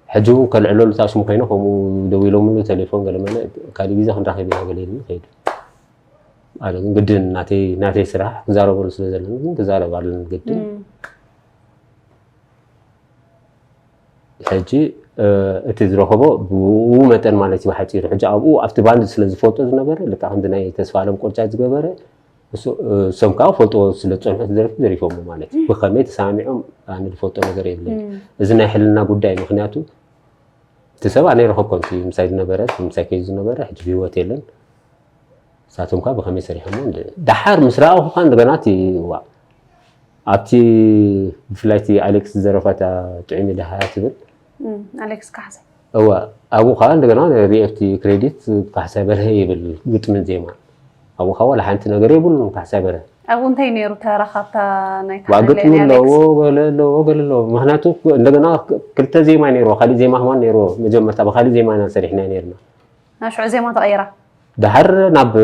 ሕጂ እውን ከልዕለሉ ታሽሙ ኮይነ ከምኡ ደዊሎምሉ ቴሌፎን ገለ መለ ካልእ ግዜ ክንራኸብ ኢና ገለ ኢልኒ ከይዱ። ኣነ ግን ግድን ናተይ ናተይ ስራሕ ክዛረበሉ ስለ ዘለኒ ግን ክዛረብ ኣለኒ ግድን። ሕጂ እቲ ዝረኸቦ ብኡ መጠን ማለት እዩ ሓፂሩ። ሕጂ ኣብኡ ኣብቲ ባንድ ስለ ዝፈልጦ ዝነበረ ልካ ከምዚ ናይ ተስፋ ኣለም ቆርጫ ዝገበረ እሶም ከዓ ፈልጥዎ ስለ ዝፀንሑ ደረፍቲ ደሪፎሞ ማለት እዩ። ብከመይ ተሰማሚዖም ኣነ ዝፈልጦ ነገር የብለይ። እዚ ናይ ሕልና ጉዳይ ምክንያቱ እቲ ሰብ ኣነ ይረኸብኮ ምሳይ ዝነበረ ምሳይ ከዩ ዝነበረ ሕጂ ብህይወት የለን። ንሳቶም ከዓ ብከመይ ሰሪሖሞ ደሓር ምስ ረኣኹ ከዓ እንደገና እቲ ዋ ኣብቲ ብፍላይ እቲ ኣሌክስ ዝደረፋ እታ ጥዑም ደሃያ ትብል ኣሌክስ ካሕሳይ እዋ ኣብኡ ከዓ እንደገና ሪኤፍቲ ክሬዲት ካሕሳይ በርሀ ይብል ግጥምን ዜማ ኣብኡ ከዓ ዋላ ሓንቲ ነገር የብሉን ካሕሳይ በርሀ ኣብኡ እንታይ ነይሩ ተራ ካብታ ናይ ዋ፣ ግጥሚ ኣለዎ፣ ገለ ኣለዎ፣ ገለ ኣለዎ። ምኽንያቱ እንደገና ክልተ ዜማ ነይርዎ፣ ካሊእ ዜማ ከማን ነይርዎ። መጀመርታ ብኻሊእ ዜማ ኢና ሰሪሕና ነይርና። ናብ ሽዑ ዜማ ተቐይራ። ደሓር ናብ፣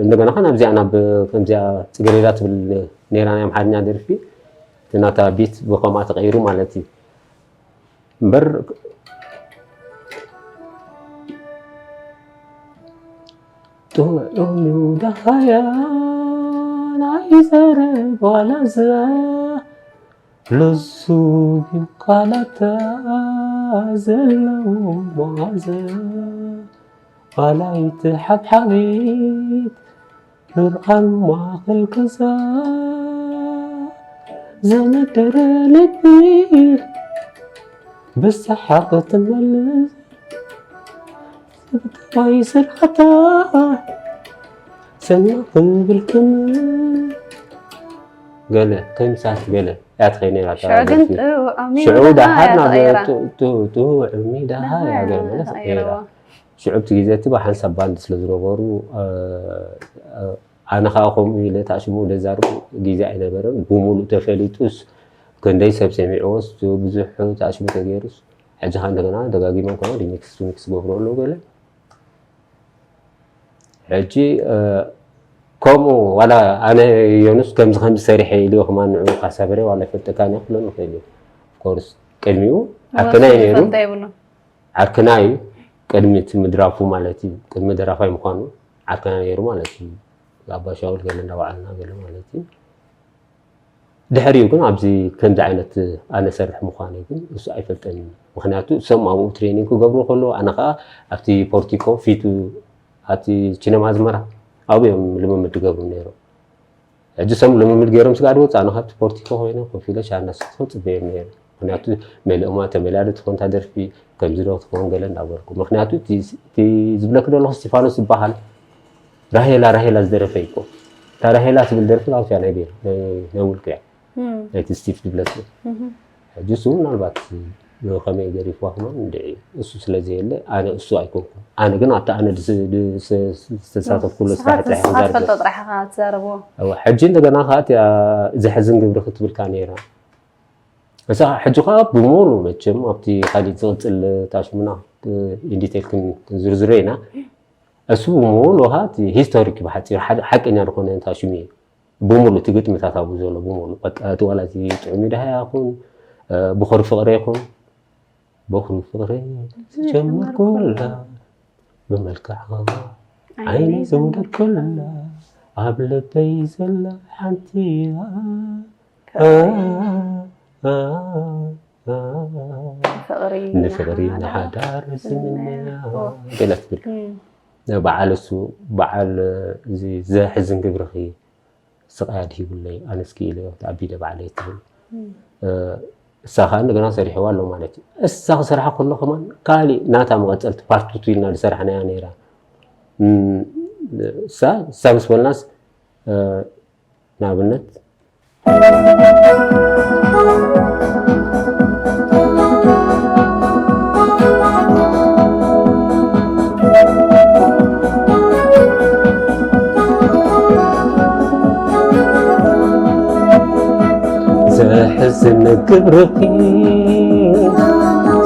እንደገና ኸ ናብዚኣ፣ ናብ ከምዚኣ ጽጌረዳ ትብል ነይራ ናይ ኣምሓርኛ ደርፊ። እቲ ናታ ቢት ብኸምኣ ተቐይሩ ማለት እዩ። እምበር ጥዑም እዩ ደሃያ ናይ ዘረባ ላዛ፣ ልዙብ እዩ ቃላታ ዘለዎ መዓዛ፣ ቃላይት ሓብሓቢት ኑር ኣብ ማእከል ገዛ፣ ዘመደረ ልቢ ብሰሓቕ ትመልስ፣ ስብተዋይ ስርሓታ ሰና ክብል ክምል። ገለ ከምሳት ገለ እያ ትኸይድ ነይራ። ሽዑ ግን ደርፊ። ጥዑም እዩ ሽዑ ደሃያ ደሃር ናብ ተቐይራ። ጥ-፣ ጥ-፣ ጥዑም እዩ ደሃያ ደሃያ ገለ ማለት ተቐይርዋ። ተቐይራ። ሽዑ ኣብቲ ግዜ እቲ ብሓንሳብ ባንድ ስለ ዝነበሩ፣ እ፣ እ፣ ኣነ ኸኣ ከምኡ ኢለ ታሽሙ ዘዛርብ ግዜ ኣይነበረን። ብምሉእ ተፈሊጡስ ክንደይ ሰብ ሰሚዕዎስ ብዙሕ ታሽሙ ተገይሩስ፣ ሕጂ ኸኣ እንደገና ደጋጊሞም ከኣ ሪሚክስ፣ ሪሚክስ ዝገብሩ ኣለዉ ገለ። ሕጂ፣ እ፣ ከምኡ ዋላ ኣነ ዮኑስ ከምዚ ከምዚ ሰሪሐ ኢልዮ ከማን ንዕኡ ካሳበረ ዋላ ይፈልጠካን እየ ክብለኒ ይኽእል እዩ። ኦፍኮርስ ቅድሚኡ ዓርክና እዩ ነይሩ። ይፈልጦ የብሉን። ዓርክና እዩ። ቅድሚ እቲ ምድራፉ ማለት እዩ። ቅድሚ ደራፋይ ምዃኑ ዓርክና ነይሩ ማለት እዩ። ኣባ ሻውል ገለ እንዳወዓልና ገለ ማለት እዩ። ድሕሪኡ ግን ኣብዚ ከምዚ ዓይነት ኣነ ሰርሕ ምዃነይ ግን እሱ ኣይፈልጠን እዩ። ምኽንያቱ እሶም ኣብኡ ትሬኒንግ ክገብሩ ከለዉ ኣነ ኸኣ ኣብቲ ፖርቲኮ ፊቱ ኣብቲ ቺነማ ኣዝመራ ኣብኡ እዮም ልምምድ ዝገብሩ ነይሮም። ሕጂ እሶም ልምምድ ገይሮም ስጋዕ ዝወፅእ ኣነ ካብቲ ፖርቲኮ ኮይነ ኮፍ ኢለ ሻሂ እናሰተኹ ፅበዮም ነይረ። ምኽንያቱ መሊኦማ ተመሊኣ ዶ ትኾን እታ ደርፊ ከምዚ ዶ ትኾን ገለ እንዳበልኩ። ምኽንያቱ እቲ እቲ ዝብለኪ ዘለኹ እስቲፋኖስ ዝበሃል ራሄላ ራሄላ ዝደረፈ እዩ እኮ። እታ ራሄላ ትብል ደርፊ ናቱ እያ ናይ ቤላ፣ ናይ ናይ ውልቁ እያ። እም። ናይቲ ስቲፍ ድብለስ እዩ። እህ። ሕጂ እሱ ምናልባት ብኸመይ ገሪፍዋ ከማን እንድዒ እሱ ስለ ዘየለ ኣነ እሱ ኣይኮንኩን። ኣነ ግን ኣብቲ ኣነ ድስ-፣ ድስ-፣ ዝተሳተፍኩሉ ንስኻ ስራሕ ጥራሕ ንስኻ ክዛረብ ትፈልጦ እየ። ጥራሕ ኢኻ ትዛረቦ። እወ፣ ሕጂ እንደገና ከኣ እቲኣ ዘሕዝን ግብሪ ክትብልካ ነይራ። እሳ ሕጂ ከኣ ብሙሉ መቸም ኣብቲ ካሊእ ዝቕጽል ታሽሙና ኢንዲቴል ክንዝርዝሮ ኢና። እሱ ብሙሉ ከኣ እቲ ሂስቶሪክ ብሓጺር ሓደ ሓቀኛ ዝኾነ ታሽሙ እዩ። ብሙሉ እቲ ግጥምታት ኣብኡ ዘሎ ብሙሉ በቃ እቲ ዋላ እቲ ጥዑም ይድሃ ይኹን፣ እ፣ ብኹሪ ፍቕሪ ይኹን፣ ብኹሪ ፍቕሪ ዝጀመርኩላ፣ ብመልክዕ ዓይኒ ዝውደድኩላ፣ ኣብ ልበይ ዘላ ሓንቲ እያ። አ፣ አ፣ አ፣ አ፣ ፍቕሪ ንፍቕሪ ንሓዳር ንሓዳር ዝምነያ ዝምነያ። ገለ ትብል። እም። በዓል እሱ፣ በዓል እዚ ዘሕዝን ግብርኺ፣ ስቓይ ኣድሂቡለይ፣ ኣነስ ክኢለዮ ተኣቢደ ባዕለይ ትብል። እም። እ፣ እሳ ኸኣ እንደገና ሰሪሕዋ ኣሎ ማለት እዩ። እሳ ክሰርሓ ከሎ ከማን ካሊእ ናታ መቐጸልቲ ፓርት ቱ ኢልና ዝሰራሕናያ ነይራ። እም፣ እሳ፣ እሳ ምስ በልናስ፣ እ፣ ንኣብነት ዘሕዝን ግብርኺ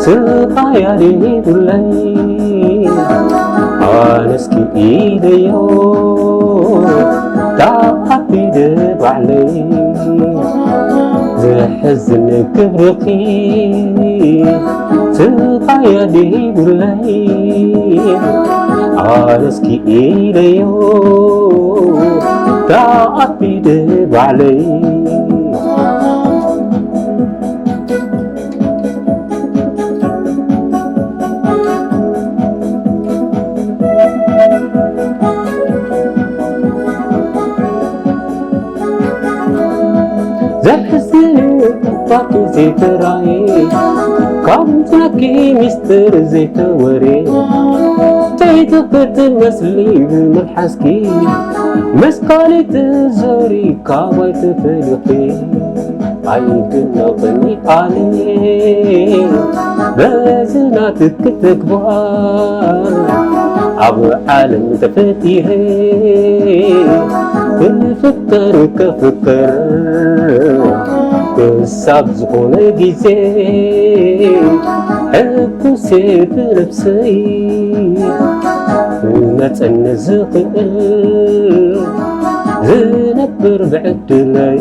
ስቓይ ኣልዒሉለይ ኣነስ ክኢለዮ ተኣቢደ ባዕለይ ዘሕዝን ግብርኺ ስቓይ ኣልዒሉለይ ኣነስ ክኢለዮ ተኣቢደ ባዕለይ። ዘሕዝን እዩ እባ ዘይተራእየ፣ ካብ ምጽናትኪ ሚስጥር ዘይተወርየ፣ ዘይትኽፍእ ትመስሊ ብምልሓስኪ፣ ምስ ካልእ ትዞሪ ካባይ ተፈሊኺ። ኣይድነቕን ኣነ በዚ ናትኪ ተግባር፣ ኣብ ዓለም ተፈጢረ ክፍቀር ከፍቅር ክሳብ ዝኾነ ግዜ ሕጉስ ብነብሰይ ክመጸኒ ዝኽእል ዝነብር ብዕድለይ